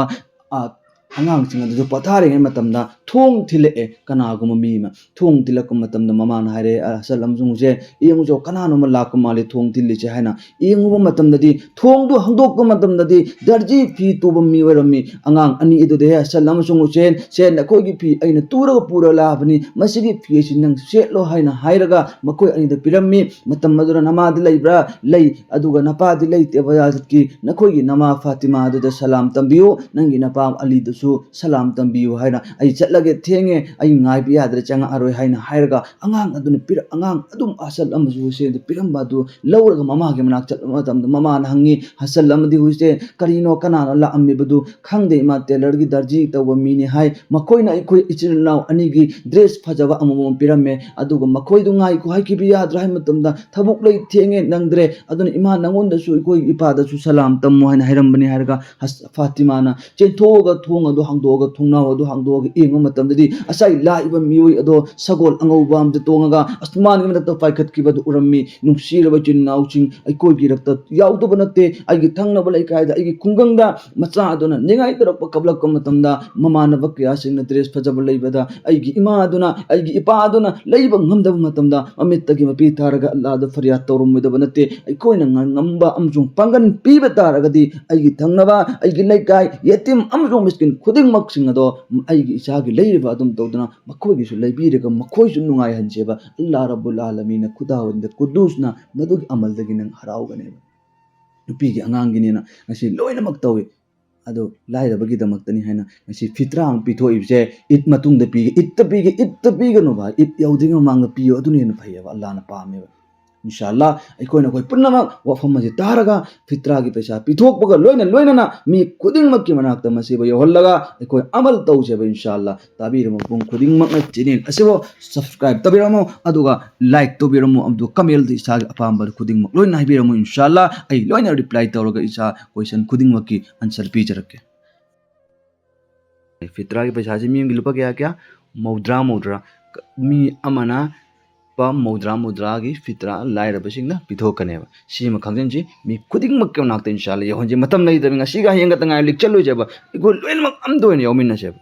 ꯑ, ꯑꯉꯥꯡꯁꯤꯡ ꯑꯗꯨꯁꯨ ꯄꯣꯊꯥꯔꯤꯉꯩ ꯃꯇꯝꯗ ꯊꯣꯡ ꯊꯤꯜꯂꯛꯑꯦ ꯀꯅꯥꯒꯨꯝꯕ ꯃꯤ ꯑꯃ꯫ ꯊꯣꯡ ꯊꯤꯜꯂꯛꯄ ꯃꯇꯝꯗ ꯃꯃꯥꯅ ꯍꯥꯏꯔꯦ, "ꯑ, ꯍꯁꯟ ꯑꯃꯁꯨꯡ ꯍꯨꯁꯦꯟ, ꯌꯦꯡꯉꯨꯆꯣ, ꯀꯅꯥꯅꯣꯃ ꯂꯥꯛꯄ ꯃꯥꯜꯂꯤ ꯊꯣꯡ ꯊꯤꯜꯂꯤꯁꯦ" ꯍꯥꯏꯅ꯫ ꯌꯦꯡꯉꯨꯕ ꯃꯇꯝꯗꯗꯤ, ꯊꯣꯡꯗꯨ ꯍꯥꯡꯗꯣꯛꯄ ꯃꯇꯝꯗꯗꯤ ꯗꯔꯖꯤ ꯐꯤ ꯇꯨꯕ ꯃꯤ ꯑꯣꯏꯔꯝꯃꯤ꯫ ꯑꯉꯥꯡ ꯑꯅꯤ ꯑꯗꯨꯗ, "ꯍꯦ ꯍꯁꯟ ꯑꯃꯁꯨꯡ ꯍꯨꯁꯦꯟ, ꯁꯦ ꯅꯈꯣꯏꯒꯤ ꯐꯤ ꯑꯩꯅ ꯇꯨꯔꯒ ꯄꯨꯔ ꯂꯥꯛꯑꯕꯅꯤ, ꯃꯁꯤꯒꯤ ꯐꯤ ꯑꯁꯤ ꯅꯪ ꯁꯦꯠꯂꯣ" ꯍꯥꯏꯅ ꯍꯥꯏꯔꯒ ꯃꯈꯣꯏ ꯑꯅꯤꯗ ꯄꯤꯔꯝꯃꯤ꯫ ꯃꯇꯝ ꯑꯗꯨꯗ ꯅꯃꯥꯗꯤ ꯂꯩꯕ꯭ꯔꯥ? ꯂꯩ꯫ ꯑꯗꯨꯒ ꯅꯄꯥꯗꯤ ꯂꯩꯇꯦ, ꯕꯖꯥꯔ ꯆꯠꯈꯤ꯫ ꯅꯈꯣꯏꯒꯤ ꯅꯃꯥ ꯐꯥꯇꯤꯃꯥ ꯑꯗꯨꯗ ꯁꯂꯥꯝ ꯇꯝꯕꯤꯌꯨ, ꯅꯪꯒꯤ ꯅꯄꯥ ꯑꯂꯤꯗꯁꯨ ꯁꯂꯥꯝ ꯇꯝꯕꯤꯌꯨ ꯍꯥꯏꯅ, "ꯑꯩ ꯆꯠꯂꯒꯦ, ꯊꯦꯡꯉꯦ, ꯑꯩ ꯉꯥꯏꯕ ꯌꯥꯗ꯭ꯔꯦ, ꯆꯪꯉꯛꯑꯔꯣꯏ" ꯍꯥꯏꯅ ꯍꯥꯏꯔꯒ ꯑꯉꯥꯡ ꯑꯗꯨꯅ ꯄꯤꯔ-, ꯑꯉꯥꯡ ꯑꯗꯨꯝ ꯍꯁꯟ ꯑꯃꯁꯨꯡ ꯍꯨꯁꯦꯟꯗ ꯄꯤꯔꯝꯕ ꯑꯗꯨ ꯂꯧꯔꯒ ꯃꯃꯥꯒꯤ ꯃꯅꯥꯛ ꯆꯠꯄ ꯃꯇꯝꯗ ꯃꯃꯥꯅ ꯍꯪꯉꯤ, "ꯍꯁꯟ ꯑꯃꯗꯤ ꯍꯨꯁꯦꯟ, ꯀꯔꯤꯅꯣ, ꯀꯅꯥꯅꯣ ꯂꯥꯛꯑꯝꯃꯤꯕꯗꯨ?" "ꯈꯪꯗꯦ ꯏꯃꯥ, ꯇꯦꯂꯔꯒꯤ ꯗꯔꯖꯤ ꯇꯧꯕ ꯃꯤꯅꯤ ꯍꯥꯏ, ꯃꯈꯣꯏꯅ ꯑꯩꯈꯣꯏ ꯏꯆꯤꯜ ꯏꯅꯥꯎ ꯑꯅꯤꯒꯤ ꯗ꯭ꯔꯦꯁ ꯐꯖꯕ ꯑꯃꯃꯝ ꯄꯤꯔꯝꯃꯦ, ꯑꯗꯨꯒ ꯃꯈꯣꯏꯗꯨ ꯉꯥꯏꯈꯣ ꯍꯥꯏꯈꯤꯕ ꯌꯥꯗ꯭ꯔꯥ ꯍꯥꯏꯕ ꯃꯇꯝꯗ ꯊꯕꯛ ꯂꯩ, ꯊꯦꯡꯉꯦ, ꯅꯪꯗ꯭ꯔꯦ, ꯑꯗꯨꯅ ꯏꯃꯥ ꯅꯪꯉꯣꯟꯗꯁꯨ ꯑꯩꯈꯣꯏ ꯏꯄꯥꯗꯁꯨ ꯁꯂꯥꯝ ꯇꯝꯃꯨ ꯍꯥꯏꯅ ꯍꯥꯏꯔꯝꯕꯅꯤ" ꯍꯥꯏꯔꯒ ꯍꯁ-, ꯐꯥꯇꯤꯃꯥꯅ ꯆꯦꯟꯊꯣꯛꯑꯒ ꯊꯣꯡ ꯑꯗꯨ ꯍꯥꯡꯗꯣꯛꯑꯒ, ꯊꯣꯡꯅꯥꯎ ꯑꯗꯨ ꯍꯥꯡꯗꯣꯛꯑꯒ ꯌꯦꯡꯕ ꯃꯇꯝꯗꯗꯤ ꯉꯁꯥꯏ ꯂꯥꯛꯏꯕ ꯃꯤꯑꯣꯏ ꯑꯗꯣ ꯁꯒꯣꯜ ꯑꯉꯧꯕ ꯑꯃꯗ ꯇꯣꯡꯉꯒ ꯑꯁꯃꯥꯟꯒꯤ ꯃꯊꯛꯇ ꯄꯥꯏꯈꯠꯈꯤꯕꯗꯨ ꯎꯔꯝꯃꯤ꯫ ꯅꯨꯡꯁꯤꯔꯕ ꯏꯆꯤꯟ ꯏꯅꯥꯎꯁꯤꯡ, ꯑꯩꯈꯣꯏꯒꯤ ꯔꯛꯇ ꯌꯥꯎꯗꯕ ꯅꯠꯇꯦ꯫ ꯑꯩꯒꯤ ꯊꯪꯅꯕ ꯂꯩꯀꯥꯏꯗ ꯑꯩꯒꯤ ꯈꯨꯡꯒꯪꯗ ꯃꯆꯥ ꯑꯗꯨꯅ ꯅꯤꯡꯉꯥꯏ ꯇꯧꯔꯛꯄ ꯀꯞꯂꯛꯄ ꯃꯇꯝꯗ ꯃꯃꯥꯟꯅꯕ ꯀꯌꯥꯁꯤꯡꯅ ꯗ꯭ꯔꯦꯁ ꯐꯖꯕ ꯂꯩꯕꯗ ꯑꯩꯒꯤ ꯏꯃꯥ ꯑꯗꯨꯅ, ꯑꯩꯒꯤ ꯏꯄꯥ ꯑꯗꯨꯅ ꯂꯩꯕ ꯉꯝꯗꯕ ꯃꯇꯝꯗ ꯃꯃꯤꯠꯇꯒꯤ ꯃꯄꯤ ꯊꯥꯔꯒ ꯑꯜꯂꯥꯗ ꯐꯔꯤꯌꯥꯗ ꯇꯧꯔꯝꯃꯣꯏꯗꯕ ꯅꯠꯇꯦ꯫ ꯑꯩꯈꯣꯏꯅ ꯉ-, ꯉꯝꯕ ꯑꯃꯁꯨꯡ ꯄꯥꯡꯒꯜ ꯄꯤꯕ ꯇꯥꯔꯒꯗꯤ ꯑꯩꯒꯤ ꯊꯪꯅꯕ, ꯑꯩꯒꯤ ꯂꯩꯀꯥꯏ, ꯌꯦꯇꯤꯝ ꯑꯃꯁꯨꯡ ꯃꯤꯁꯀꯤꯟ ꯈꯨꯗꯤꯡꯃꯛꯁꯤꯡ ꯑꯗꯣ ꯑꯩꯒꯤ ꯏꯆꯥꯒꯤ ꯂꯩꯔꯤꯕ ꯑꯗꯨꯝ ꯇꯧꯗꯅ ꯃꯈꯣꯏꯒꯤꯁꯨ ꯂꯩꯕꯤꯔꯒ ꯃꯈꯣꯏꯁꯨ ꯅꯨꯡꯉꯥꯏꯍꯟꯁꯦꯕ꯫ ꯑꯜꯂꯥ ꯔꯕꯨꯜ ꯑꯥꯂꯃꯤꯟꯅ ꯈꯨꯗꯥꯋꯟꯗ ꯀꯨꯗꯨꯁꯅ ꯃꯗꯨꯒꯤ ꯑꯃꯜꯗꯒꯤ ꯅꯪ ꯍꯔꯥꯎꯒꯅꯦꯕ꯫ ꯅꯨꯄꯤꯒꯤ ꯑꯉꯥꯡꯒꯤꯅꯦꯅ ꯉꯁꯤ ꯂꯣꯏꯅꯃꯛ ꯇꯧꯏ꯫ ꯑꯗꯣ ꯂꯥꯏꯔꯕꯒꯤꯗꯃꯛꯇꯅꯤ ꯍꯥꯏꯅ ꯉꯁꯤ ꯐꯤꯇ꯭ꯔꯥ ꯑꯃ ꯄꯤꯊꯣꯛꯏꯕꯁꯦ, ꯏꯗ ꯃꯇꯨꯡꯗ ꯄꯤꯒꯦ, ꯏꯗꯇ ꯄꯤꯒꯦ, ꯏꯗꯇ ꯄꯤꯒꯅꯨ ꯚꯥꯏ, ꯏꯗ ꯌꯧꯗ꯭ꯔꯤꯉꯩ ꯃꯃꯥꯡꯗ ꯄꯤꯌꯣ, ꯑꯗꯨꯅ ꯍꯦꯟꯅ ꯐꯩꯌꯦꯕ, ꯑꯜꯂꯥꯍꯅ ꯄꯥꯝꯃꯦꯕ꯫ ꯏꯟꯁꯥ ꯑꯜꯂꯥꯍ ꯑꯩꯈꯣꯏꯅ, ꯑꯩꯈꯣꯏ ꯄꯨꯝꯅꯃꯛ ꯋꯥꯐꯝ ꯑꯁꯤ ꯇꯥꯔꯒ ꯐꯤꯇ꯭ꯔꯥꯒꯤ ꯄꯩꯁꯥ ꯄꯤꯊꯣꯛꯄꯒ ꯂꯣꯏꯅ ꯂꯣꯏꯅꯅ ꯃꯤ ꯈꯨꯗꯤꯡꯃꯛꯀꯤ ꯃꯅꯥꯛꯇ ꯃꯁꯤꯕꯨ ꯌꯧꯍꯜꯂꯒ ꯑꯩꯈꯣꯏ ꯑꯃꯜ ꯇꯧꯁꯦꯕ꯫ ꯏꯟꯁꯥ ꯑꯜꯂꯥꯍ ꯇꯥꯕꯤꯔꯤꯕ ꯃꯄꯨꯡ ꯈꯨꯗꯤꯡꯃꯛꯅ ꯆꯦꯅꯦꯜ ꯑꯁꯤꯕꯨ subscribe ꯇꯧꯕꯤꯔꯝꯃꯨ, ꯑꯗꯨꯒ like ꯇꯧꯕꯤꯔꯝꯃꯨ, ꯑꯗꯨꯒ comment ꯏꯁꯥꯒꯤ ꯑꯄꯥꯝꯕ ꯈꯨꯗꯤꯡꯃꯛ ꯂꯣꯏꯅ ꯍꯥꯏꯕꯤꯔꯝꯃꯨ꯫ ꯏꯟꯁꯥ ꯑꯜꯂꯥꯍ ꯑꯩ ꯂꯣꯏꯅ reply ꯇꯧꯔꯒ ꯏꯁꯥ question ꯈꯨꯗꯤꯡꯃꯛꯀꯤ answer ꯄꯤꯖꯔꯛꯀꯦ꯫ ꯐꯤꯇ꯭ꯔꯥꯒꯤ ꯄꯩꯁꯥꯁꯤ ꯃꯤ ꯑꯃꯒꯤ ꯂꯨꯄꯥ ꯀꯌꯥ ꯀꯌꯥ? ꯃꯧꯗ꯭ꯔꯥ, ꯃꯧꯗ꯭ꯔꯥ꯫ ꯃꯤ ꯑꯃꯅ ꯂꯨꯄꯥ ꯃꯧꯗ꯭ꯔꯥ, ꯃꯧꯗ꯭ꯔꯥꯒꯤ ꯐꯤꯇ꯭ꯔꯥ ꯂꯥꯏꯔꯕꯁꯤꯡꯅ ꯄꯤꯊꯣꯛꯀꯅꯦꯕ꯫ ꯁꯤꯃ ꯈꯪꯖꯤꯟꯁꯤ꯫ ꯃꯤ ꯈꯨꯗꯤꯡꯃꯛꯀꯤ ꯃꯅꯥꯛꯇ ꯏꯟꯁꯥꯜꯂ ꯌꯧꯍꯟꯁꯤ꯫ ꯃꯇꯝ ꯂꯩꯇ꯭ꯔꯕꯅꯤ, ꯉꯁꯤꯒ ꯍꯌꯦꯡ ꯈꯛꯇ ꯉꯥꯏꯔꯦ, ꯂꯤꯛꯆꯠꯂꯣꯏꯁꯦꯕ꯫ ꯑꯩꯈꯣꯏ ꯂꯣꯏꯅꯃꯛ ꯑꯝꯇ ꯑꯣꯏꯅ ꯌꯥꯎꯃꯤꯟꯅꯁꯦꯕ꯫